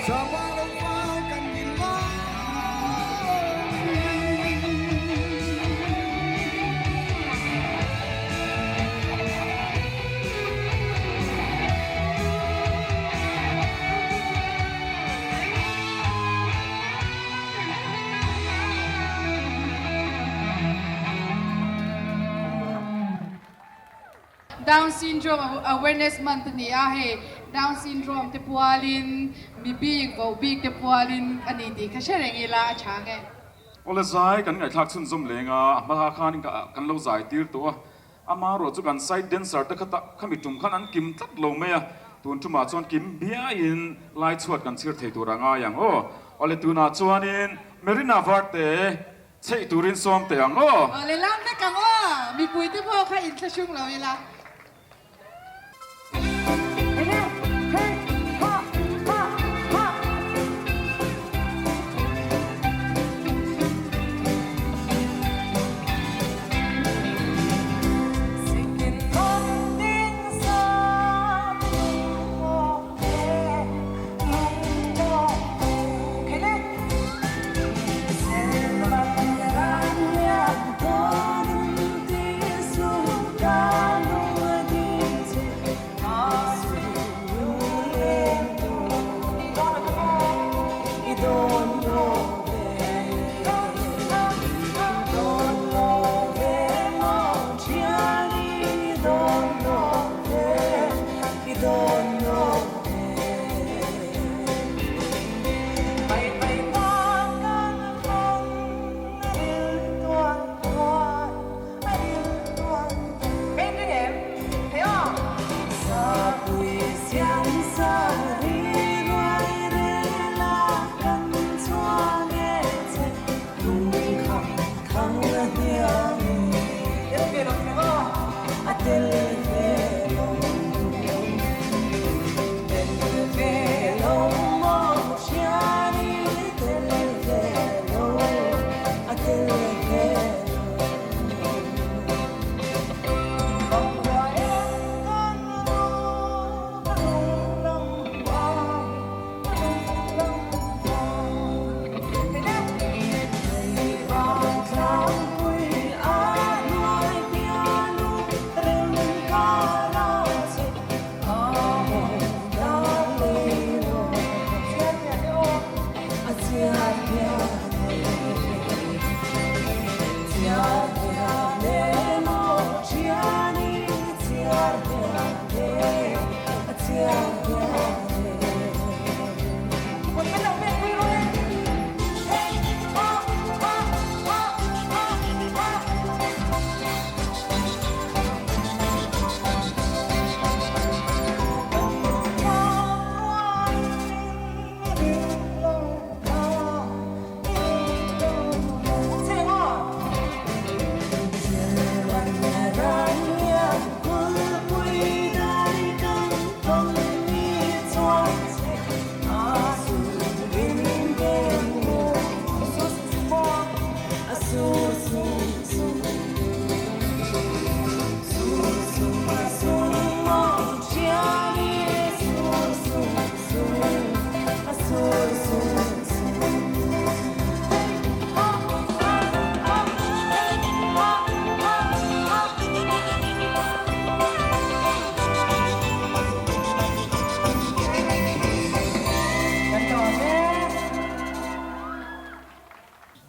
Sapa lo fal kan ni lo mi. Down Syndrome Awareness Month a ni a, hei Down Syndrome te pualin mi bik, voh bik te pualin a ni tih kha hre reng ila a tha nge. Awle zai kan ngaihthlak chhunzawm leng a, a hma khanin kan lo zai tir tawh a, Amarawh chu kan side dancer te kha khami tum khan an kim tlat lo mai a, tun tumah chuan kim biaiin lai chhuat kan chhir thei tur a ngai ang aw. Awle tunah chuanin Marina Varte chheih turin sawm teh ang aw. Awle lam vek ang aw, mipui te pawh kha inthlahrung lo ila.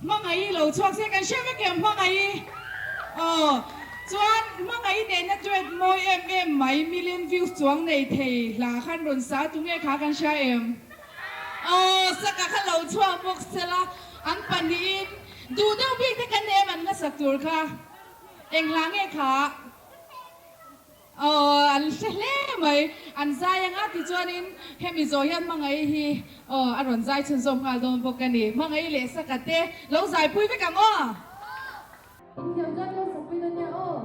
Hmangaih lo chhuak se kan hre vek em Hmangaih aw chuan Hmangaih nena duet mawi em em mai million views chuang nei thei hla khan rawn sa tunge kha kan hria em aw saka kha lo chhuak bawk sela an pahnihin duh deuh bik te kan em an hmasak tur kha eng hla nge kha. Aw an hre hle mai. An zai anga tichuanin hemi zawh hian Hmangaih hi aw a rawn zai chhunzawm nghal dawn bawk a ni. Hmangaih leh Saka te lo zaipui vek ang aw. Inthiam chuan lo sakpui dawn nia aw.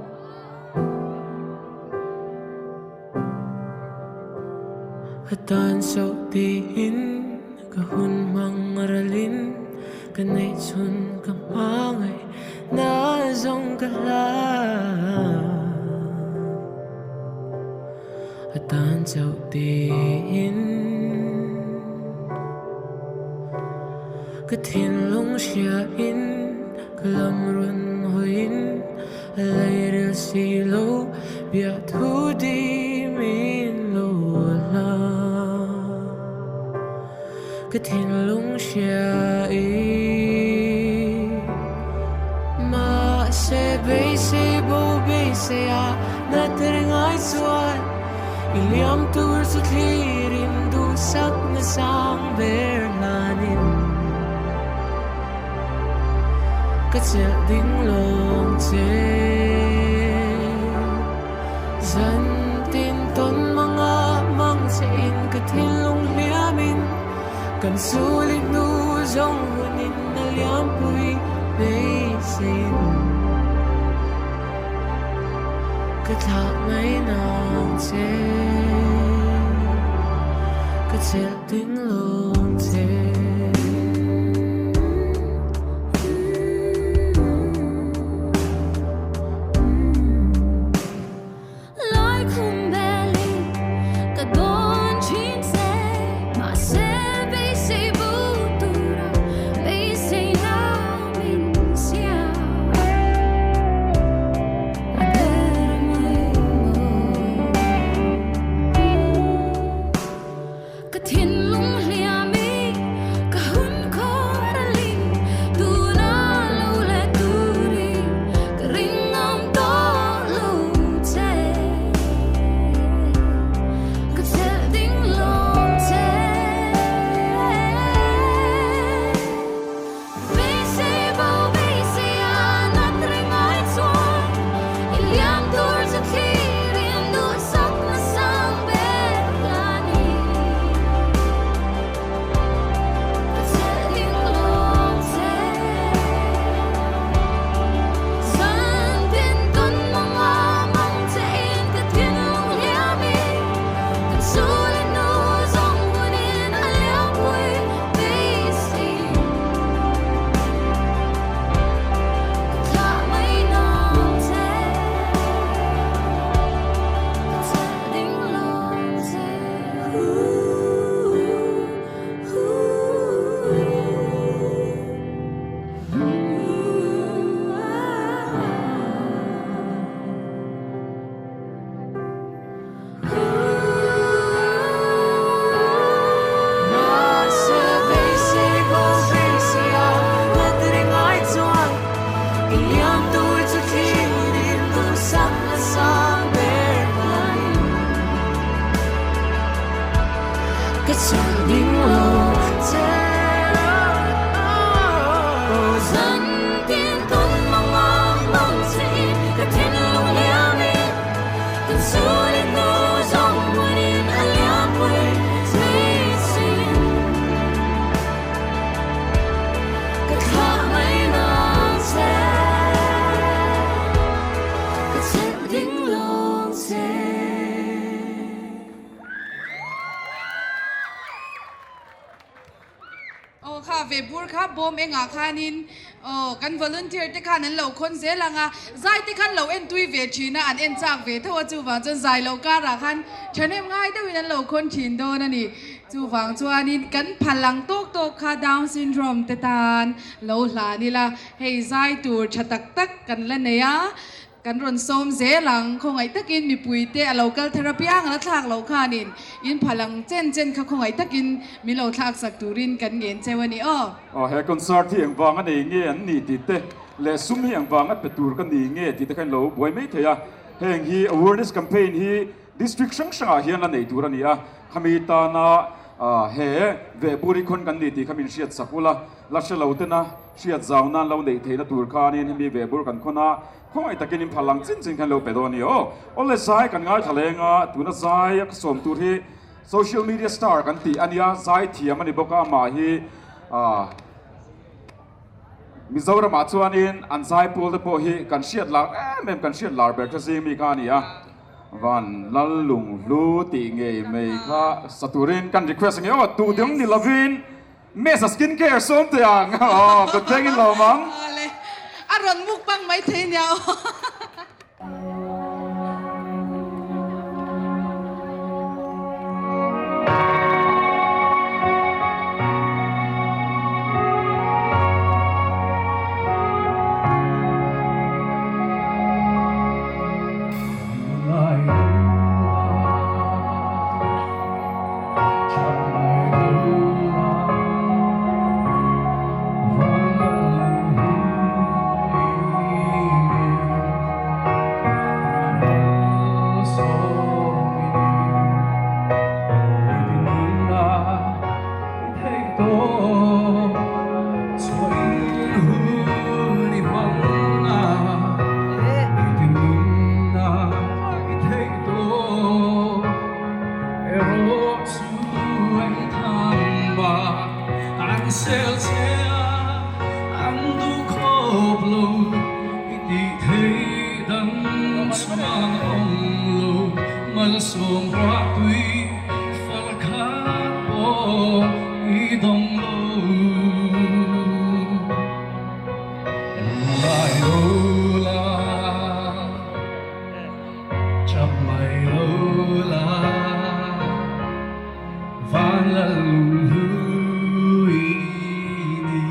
A tan chauh tiin ka hun hmang ralin ka neih chhun ka hmangaih na zawng ka hla. A tan chauh tiin. Ka thinlung hria in ka lam rawn hawiin a leiril si lo biah thu dim in lo hla. Ka thinlung hria in mahse beisei bo beisei a na tel ngai chuan i liam tur chu thlir in duhsak na sang ber hlanin ka chelh ding lawng che. Zan tin tawn manga mang che in ka thinlung hliamin kan sul i hnu zawng hunin a liampui beiseiin ka thlah mai nang che ka chelh ding lawng che. Aw kha ve bur kha bawm engah khanin aw kan volunteer te khan an lo khawn zel ang a, zai te khan lo en tui ve thin a, an en chak ve tho a chuvang chuan zai loh karah khan thahnem ngai deuhin an lo khawn thin dawn a ni. Chuvang chuanin kan phal ang tawk tawk kha Down syndrome te tan lo hlan ila, hei zai tur tha tak tak kan la nei a, Kan rawn sawm zel ang, khawngaih takin mipuite a lo kal thar apiang a la thlak loh khanin in phal ang chen chen kha khawngaih takin min lo thlak sak turin kan ngen cheu a ni aw. Aw he concert hi engvang a nei nge an ni tih te leh sum hi engvang a pe tur ka ni nge tih te kha in lo buai mai thei a, heng hi awareness campaign hi district hrang hrangah hian la nei tur a ni a, khami tana he vehbur hi khawn kan ni tih kha min hriat sak ula, la hre lo tena hriat zau nan lo neih theihna tur khanin hemi vehbur kan khawn a, Khawngaih takin in phal ang chin chin khan lo pe dawn a ni aw. Awle zai kan ngaithla leng a, tuna zai a ka sawm tur hi social media star kan tih a nia, zai thiam a ni bawk a, amah hi ah Mizoramah chuanin an zai pawl te pawh hi kan hriat lar em em, kan hriat lar ber tha zing mi kha a ni a, Van Lallunghlu tih ngei mai kha sa turin kan request ang e aw, tu dang ni lovin. Mesa skin care sawm teh ang aw ka thleng in lawm ang. Awle a rawn mukbang mai thei nia aw. An sel che a, an duh khawp lo i tih theih dang chuan a awm lo. Malsawm ruah tui far khat pawh i dawng lo. Ngai lo la, chap mai lo la. Van lal lunghlui ni,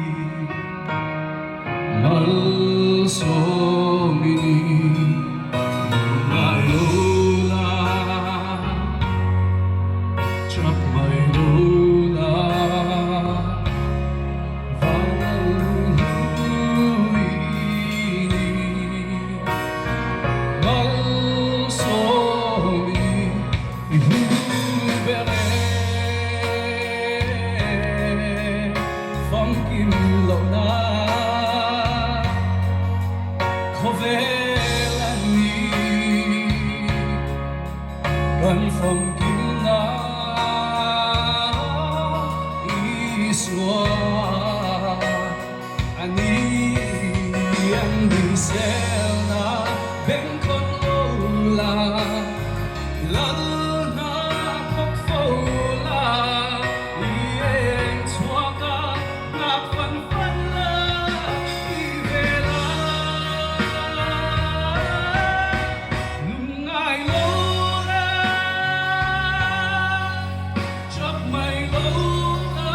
malsawm i ni. Ngai lo la, chap mai lo la. Van lal lunghlui ni, malsawm i ni. I hlu ber e, famkim lohna khawvel a ni. Kan famkimna Isua a ni. An hriselna bengkhawn lo la. Lalna thawk fo la, i eng chhuak a nghak fan fan la, i vel a lungngai lo la, chap mai lo la,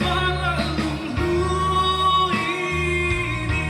van a lunghlui ni.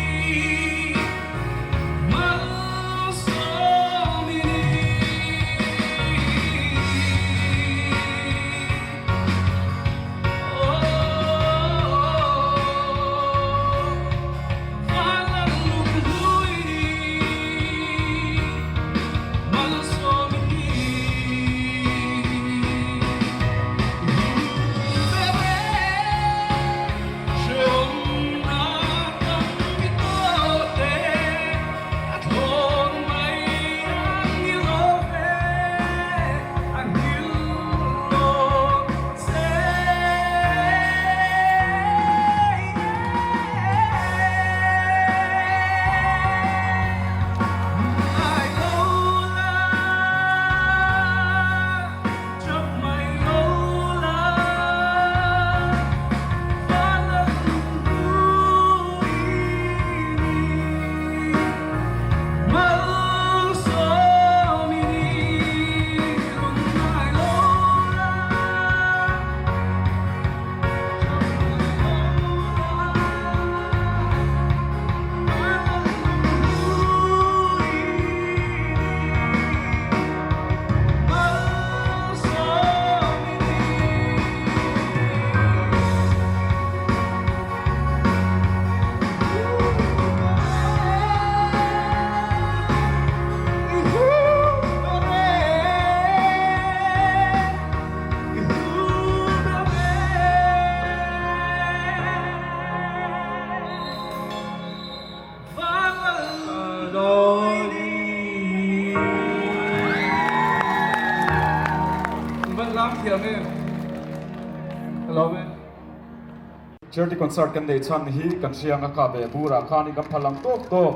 Charity concert kan nei chhan hi kan hriang a kah ve burah khanin kan phalang tawk tawk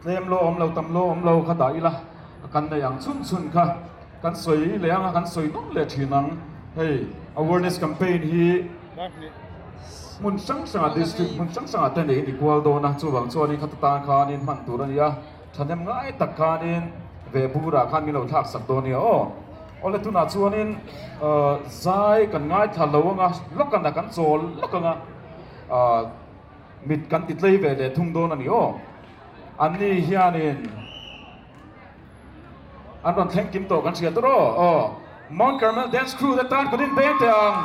tlem lo awm lo tam lo awm lo kha dah ila kan nei ang chhun chhun kha kan sawi leh ang a kan sawi nawm leh thin ang hei awareness campaign hi hmun hrang hrangah district hmun hrang hrangah te neiin i kual dawn a chuvang chuanin khata tan khanin hman tur a ni a thahnem ngai tak khanin ve burah khan min lo thlak sak dawn nia aw. Awle tunah chuanin zai kan ngaithla lo anga lawk anga kan chawl lawk anga mit kan ti tlei ve leh thung dawn a ni aw. Anni hianin an rawn thleng kim tawh kan hria tur aw. Aw Mount Carmel Dance Crew te tan kut in beng teh ang.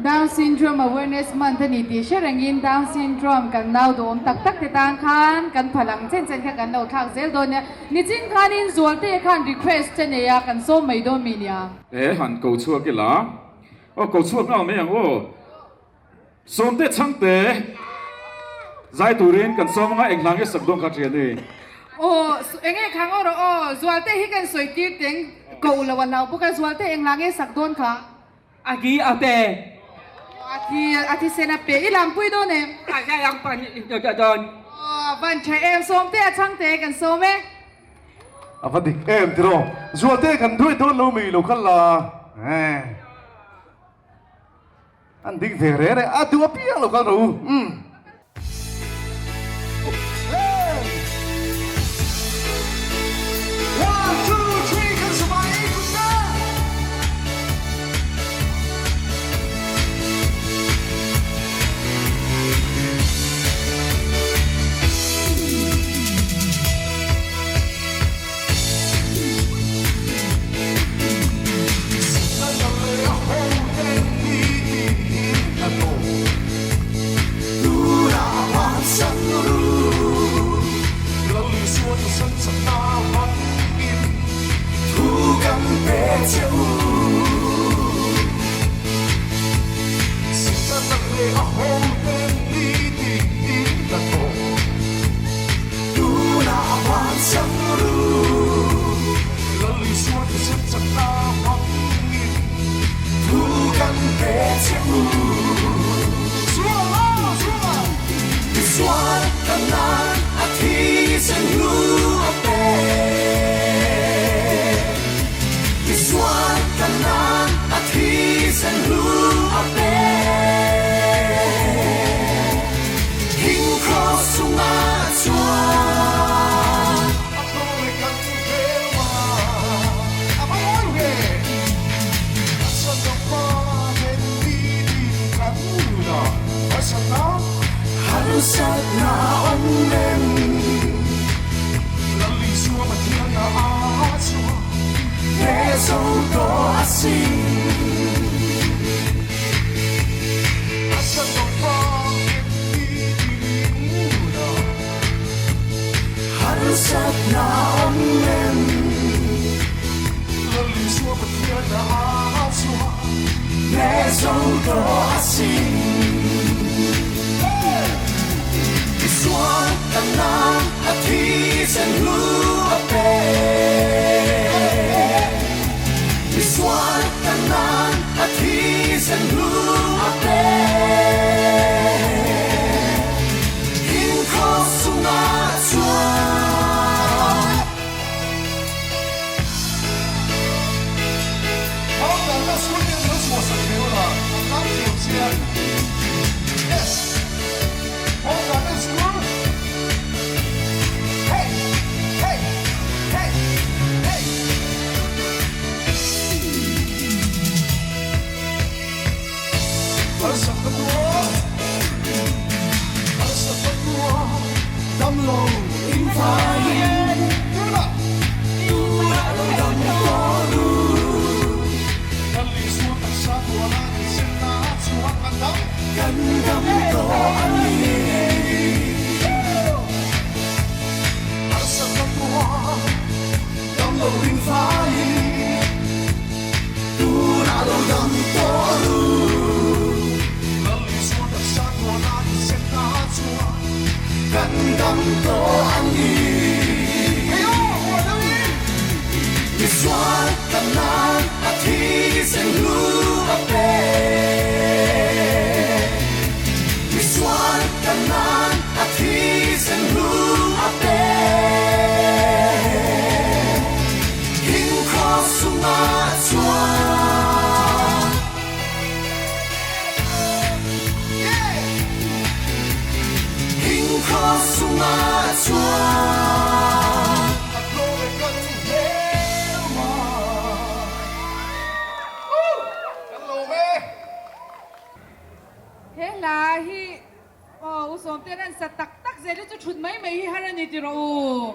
Down Syndrome Awareness Month a ni tih hre rengin Down Syndrome kan nau duhawm tak tak te tan khan kan phal ang chen chen kha kan lo thlak zel dawn nia. Nichin khanin Zualte khan request a nei a, kan sawm mai dawn mi nia. E han ko chhuak ila. Aw ko chhuak nghal mai ang aw. Sawmte chhangte zai turin kan sawm anga eng hla nge sak dawn kha thian ni. Aw enge khang aw rawh aw Zualte hi kan sawi tir teng ko lo a hlau bawk a Zualte eng hla nge sak dawn kha. A thi a pe. Aw a thi a thisen a pe i lampui dawn em? A la lampui dawn. Aw van tha em Sawmte a chhangte kan sawm e. A va dik em tiraw Zualte kan duai dawn lo mi lo kal la eh. An ding ve reh reh a, duh apiang lo kal rawh u. Umm. He hla hi aw u Sawmte'n an sa tak tak zel hi chu thut mai mai hi har a ni ti rawh u.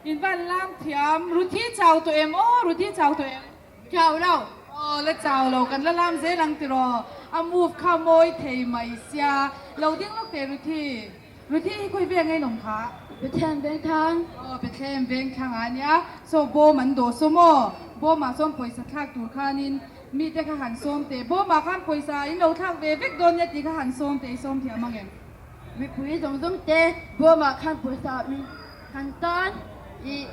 In van lam thiam Ruthi chau tawh em aw Ruthi chau tawh em? Chau lo. Aw la chau lo kan la lam zel ang ti rawh. A move kha mawi thei mai sia. Lo ding lawk teh Ruthi. Ruthi hi khawi veng ain awm kha? Bethlehem Vengthlang. Aw Bethlehem Vengthlang ah nia. Saw bawm an dawh saw maw? Bawm ah chuan pawisa thlak tur khanin mite kha han sawm teh. Bawm ah khan pawisa in lo thlak ve vek dawn nia tih kha han sawm teh i sawm thiam ang em? Mipui zawng zawng te bawm ah khan pawisa min han tan i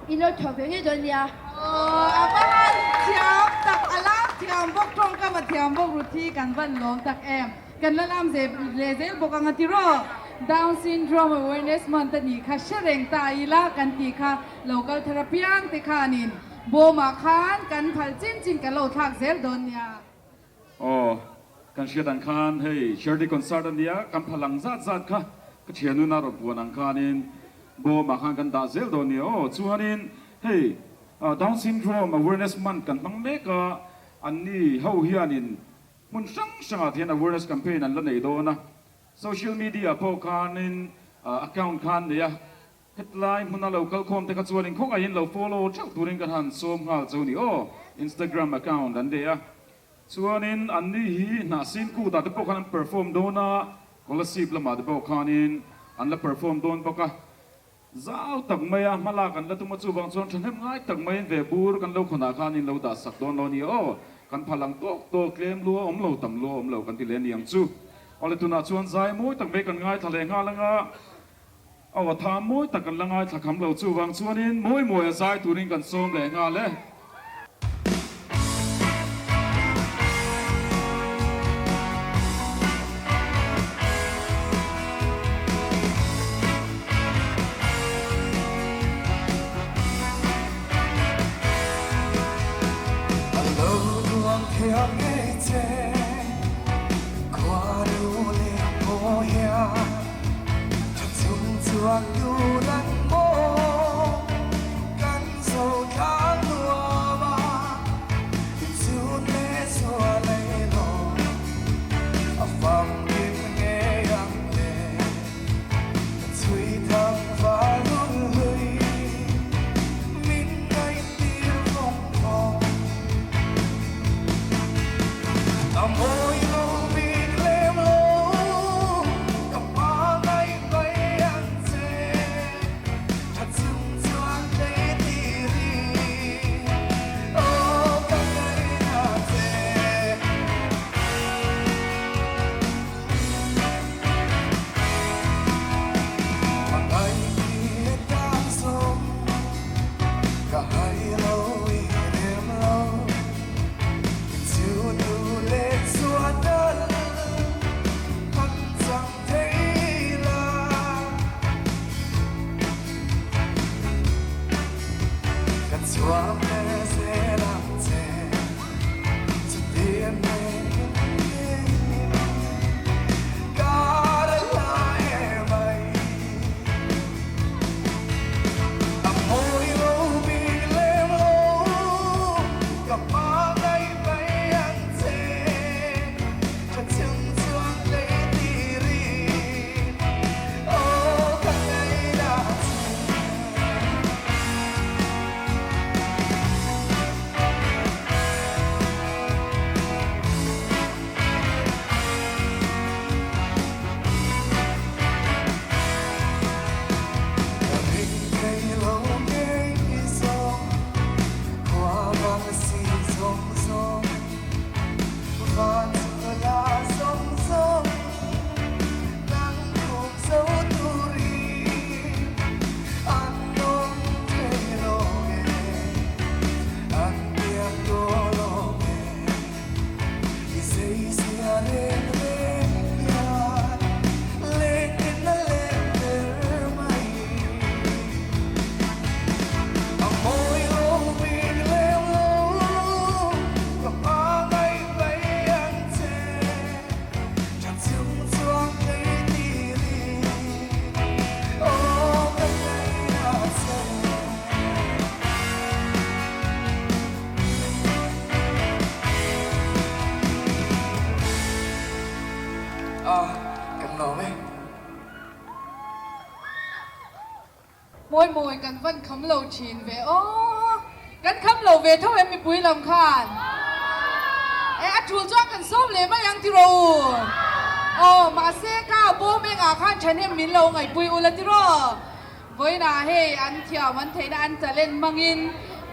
in lo tho ve ngei dawn nia. Aw a va han thiam tak a lam thiam bawk tawngkam a thiam bawk Ruthi kan van lawm tak em. Kan la lam ze leh zel bawk ang a ti rawh. Down Syndrome Awareness Month a nih kha hre reng ta ila kan tih kha local therapy ang te khanin bawmah khan kan phal chin chin kan lo thlak zel dawn nia. Aw, kan hriat ang khan hei Charity Concert a nia, kan phal ang zat zat kha ka thianuna rawn puan ang khanin bawmah khan kan dah zel dawn nia aw. Chuanin hei Down Syndrome Awareness Month kan hmang mek a, anni ho hianin Hmun hrang hrangah hian awareness campaign an la nei dawn a, social media pawh khanin account kha an nei a, hetlai hmuna lo kal khawm te kha chuanin khawngaihin lo follow theuh turin kan han sawm nghal chu ni aw, Instagram account an nei a, chuanin anni hi hnahsin kutah te pawh khan an perform dawn a, Kolasib lamah te pawh khanin an la perform dawn bawk a. Zau tak maia hmalak an la tum a, chuvang chuan thahnem ngai tak maiin ve bur kan lo khawnah khan in lo dah sak dawn lo a ni aw, kan phal ang tawk tawk tlem lua awm lo tam lua awm lo kan ti leh a ni ang chu. Awle tunah chuan zai mawi tak mai kan ngaithla leh nghal anga aw a tha mawi tak kan la ngaithla kham lo, chuvang chuanin mawi mawi a zai turin kan sawm leh nghal e. Mawi mawi kan van kham lo thin ve aw. Kan kham lo ve tho em mipui lam khan. E a tul chuan kan sawm leh mai ang tiraw u? Aw mahse ka bawm engah khan thahnem min lo ngaihpui ula tiraw? Vawiinah hei an thiam an theihna an talent hmangin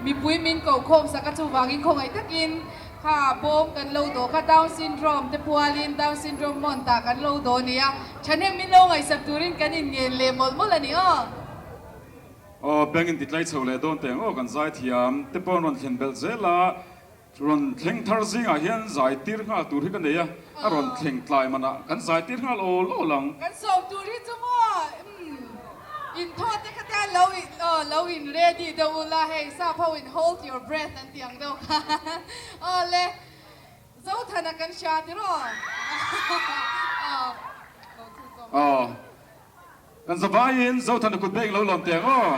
mipui min koh khawm sak a chuvangin khawngaih takin kha bawm kan lo dawh kha Down syndrome te pualin Down syndrome month ah kan lo dawh a ni a, thahnem min lo ngaihsak turin kan inngen leh mawlh mawlh a ni aw. Aw bank in ti tlai chho leh dawn teh ang aw kan zaithiam te pawh an rawn thlen belh zel a. Rawn thleng thar zingah hian zai tir nghal tur hi ka nei a, a rawn thleng tlai manah kan zai tir nghal awl awl ang. Kan sawm tur hi chu maw umm in thaw te kha te lo aw lo in ready deuh ula hei sap ho in hold your breath an tih ang deuh kha aw le Zothana kan hria tiraw aw lo thu zawm. Aw kan zavaiin Zothana kut beng lo lawm teh ang aw.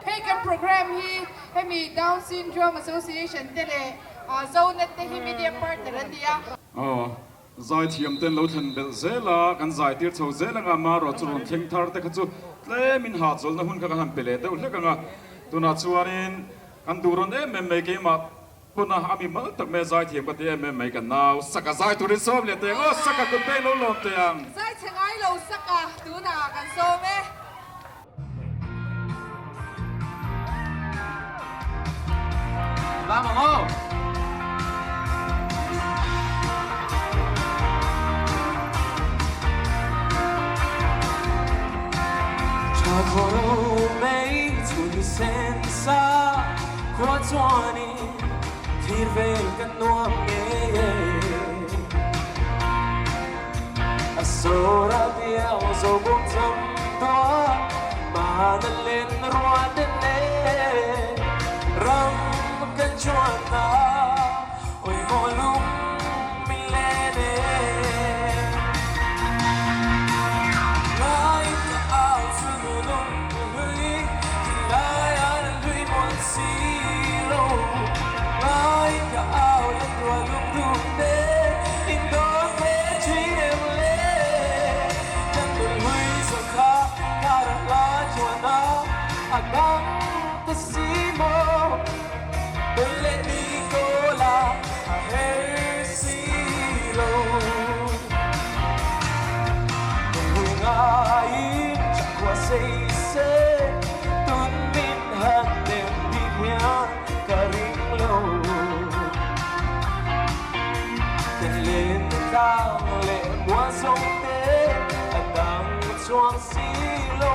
Hei kan program hi hemi Down Syndrome Association te leh Zonet te hi media partner an ni a. Aw, zaithiam ten lo thlen belh zel a, kan zai tir chho zel anga marawh chu rawn thleng thar te kha chu tlemin hahchawlhna hun kha kan han pe leh deuh hlek anga tunah chuanin kan duh rawn em em mai keimah Puna a mi mal tak mai a zaithiam ka ti em em mai ka nau Saka zai turin sawm leh teh ang aw Saka kut peng lo lawm teh ang. Zai chhe ngai lo Saka tunah kan sawm e. Lam ang aw. Tlang leh mual zawng te a dang chuang si lo.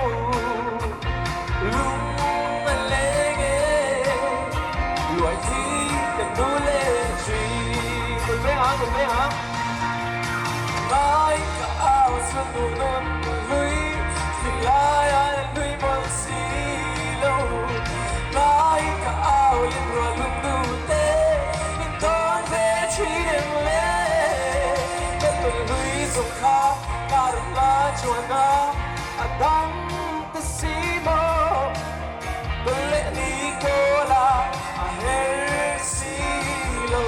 Lung a leng e, luai thi kan nu leh thin. Kut veng ang, kut veng ang. Ngai ka au chuan nu nawn hlui, thing lai a la hlui mawlh si lo. Ngai ka au lem rual lung duh te, in tawn ve thin em le. Kan nun hlui zawng kha kar hla chuan a a dang ta si maw. Tawn leh ni kawl a a her si lo.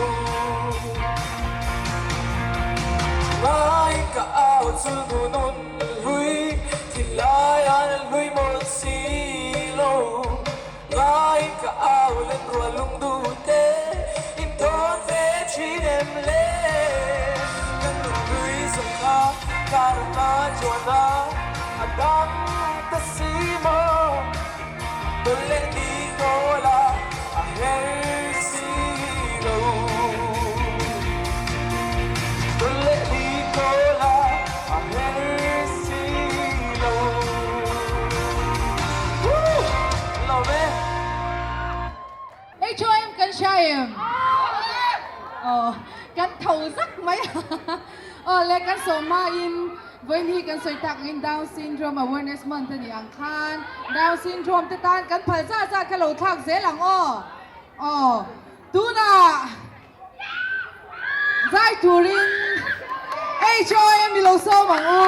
Ngai ka au chu nu nun hlui, thinlai a la hlui mawlh si lo. Ngai ka au len rual lung duh te, in tawn ve thin em le. Kan nun hlui zawng kha kar hma chuan a a dang ta si maw. Tawn leh ni kawl a a her si lo. Tawn leh ni kawl a a her si lo. Woo! Lawm e. HOM kan hria em? Aw, kan tho zak mai a. Aw le, kan sawm hmain vawiin hi kan sawi tak angin Down Syndrome Awareness Month a nih ang khan Down Syndrome te tan kan phal zat zat kha lo thlak zel ang aw. Aw, tunah zai turin HOM i lo sawm ang u.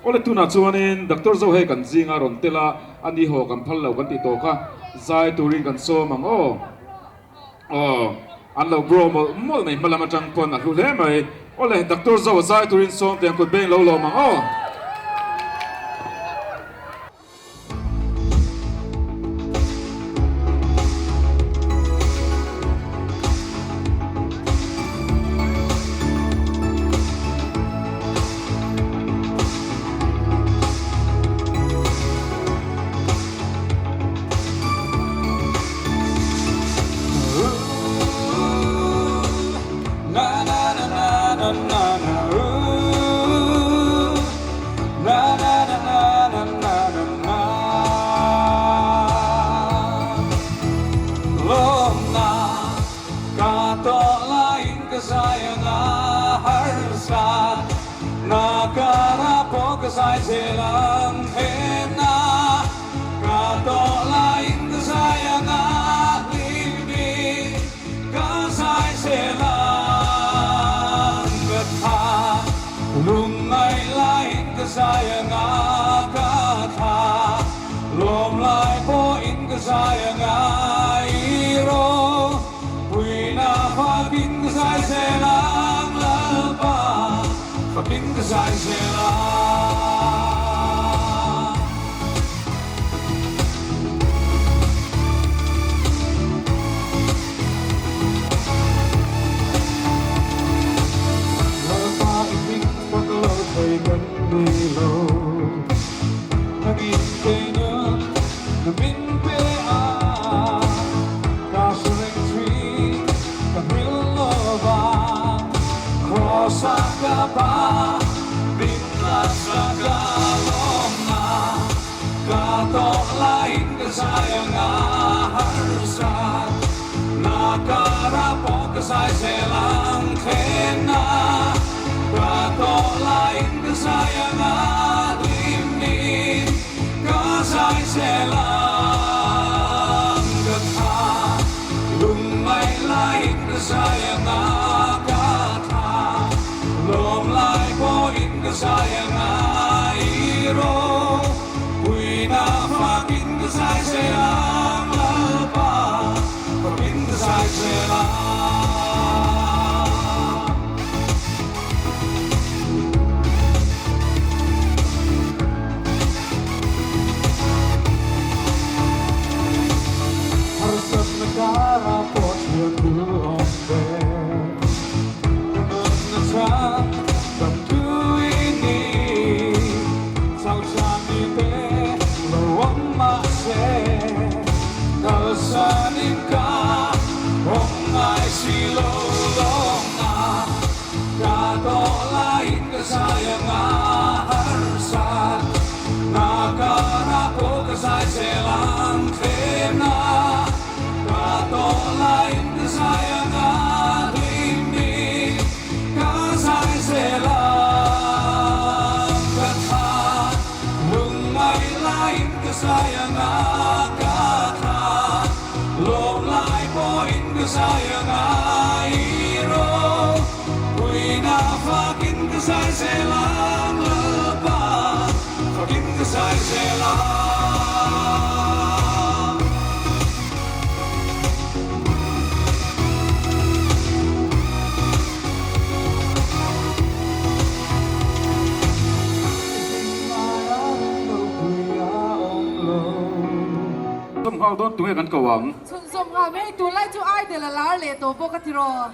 Awle tunah chuanin Doctor Zo hei kan zinga rawn tel a, a ni haw kan phal lo kan tih tawh kha zai turin kan sawm ang aw. Aw, an lo grow mawlh mawlh mai hmalam atang pawn a hlu hle mai. Awle Doctor Zo a zai turin sawm teh ang kut beng lo lawm ang aw. Chhunzawm nghal mai, tunlai chu Idol a lar leh tawh bawk a tiraw?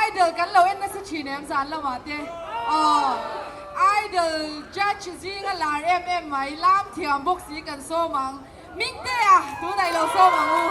Idol kan lo en nasa thin em zan lamah te? Aw, Idol judge zinga lar em em mai, lam thiam bawk si kan sawm ang. Mingtea, tunah i lo sawm ang u.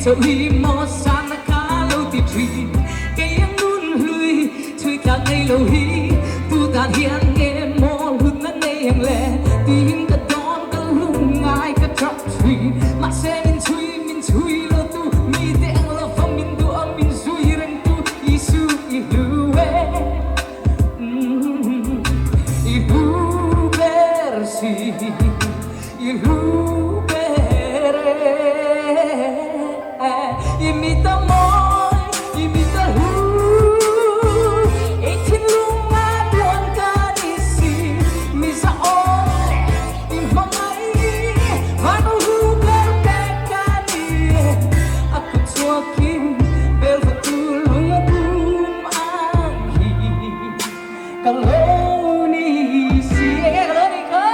chauh hi maw sana kha lo ti thin kei ang nun hlui chhui tlak nei lo hi tu tan hian nge maw hlutna nei ang le tiin ka dawn ka lungngai ka tap thin mahse min chhui min chhui lo tu mite ang lova min duh a min zui reng tu Isu i hlu e i hlu ber si i hlu ber e i mit a mawi i mit a hlu i thinlung a duan ka ni si mi zahawm leh i hmangaih van u hlu ber pek ka ni e a kut chhuakin bel va tu lung a dum ang hi ka lo ni si enge ka lo ni kha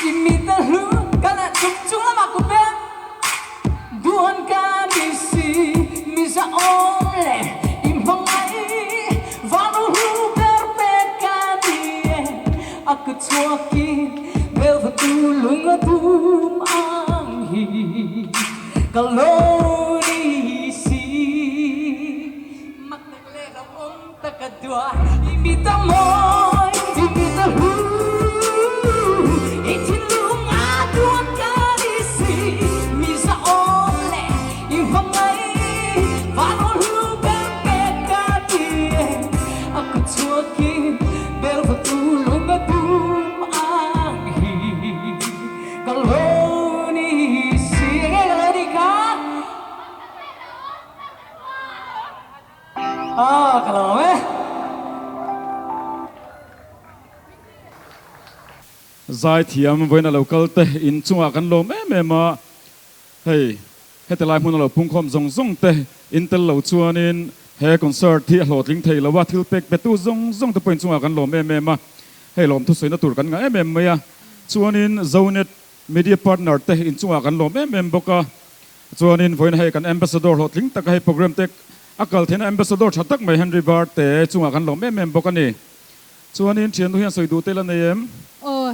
I mit a hlu ka la chung chung lamah ku peng duan ka ni si mi zahawm leh i hmangaih van u hlu ber pek ka ni e a kut chhuakin bel va tu lung a dum ang hi ka lo ni si mak tak leh hlauhawm tak a duai i mit a mawi i mit a hlu i thinlung a duan ka ni si mi zahawm leh i hmangaih van aw hlu ber pek ka ti e a kut chhuakin bel va tu lung a dum ang hi ka lo ni si enge ka lo ni kha. Ah, ka lawm e. Zaithiam vawiin a lo kal te in chungah kan lawm em em a, hei heti lai hmun a lo pungkhawm zawng zawng te in tel lo chuanin he concert hi a hlawhtling thei lo a, thil pek petu zawng zawng te pawh in chungah kan lawm em em a, hei lawm thusawina tur kan ngah em em mai a, chuanin Zonet Media Partner te in chungah kan lawm em em bawk a, Chuanin vawiin hei kan Ambassador hlawhtling taka hei program te a kal theihna Ambassador tha tak mai Henry Varte chungah kan lawm em em bawk a ni. Chuanin thiannu hian sawi duh te la nei em? Aw,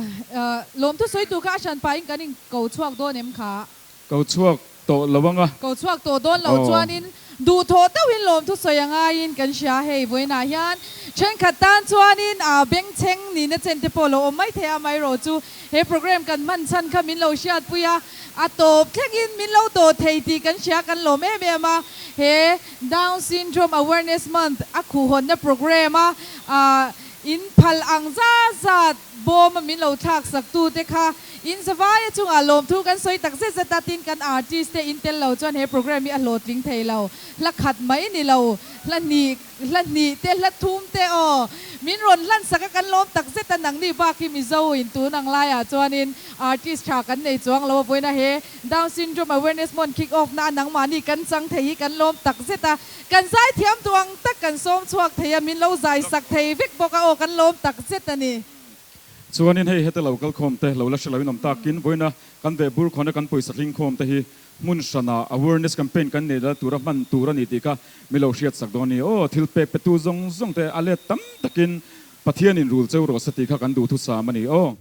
lawmthu sawi tur kha a hran pahin kan in ko chhuak dawn em kha? Ko chhuak tawh lo ang a. Ko chhuak tawh dawn lo chuanin duh thawh deuhin lawmthu sawi a ngaiin kan hria hei vawiinah hian thenkhat tan chuanin bengchheng nihna chen te pawh lo awm mai thei a amaherawh chu he program kan hman chhan kha min lo hriatpui a. A tawp thlengin min lo dawh thei tih kan hria kan lawm em em a, he Down Syndrome Awareness Month a khuhhawnna program a in phal ang zat zat bawm a min lo thlak sak tu te kha in zavai a chungah lawmthu kan sawi tak zet zet a, tin kan artist te in tel lo chuan he program hi a hlawhtling thei lo, hla khat mai ni lo, hla hnih. Hla hnih te, hla thum te aw. Min rawn hlan sak a kan lawm tak zet a, nangni bak hi Mizo in tun ang laiah chuanin artist tha kan nei chuang lo a, vawiina he Down Syndrome Awareness Month kick off na a nangmahni kan chang thei hi kan lawm tak zet a, kan zai thiam duh ang tak kan sawm chhuak thei a, min lo zai sak thei vek bawk a aw kan lawm tak zet a ni. Chuanin hei heta lo kal khawm te, lo la hre loin awm takin vawiina kan veh bur khawna kan pawisa hling khawm te hi Hmun hranah awareness campaign kan neih la tura hman tur a ni tih kha mi lo hriat sak dawn a ni. Aw, thil pek petu zawng zawng te a let tam takin Pathianin rul cheu rawh se tih kha kan duhthusam a ni. Aw.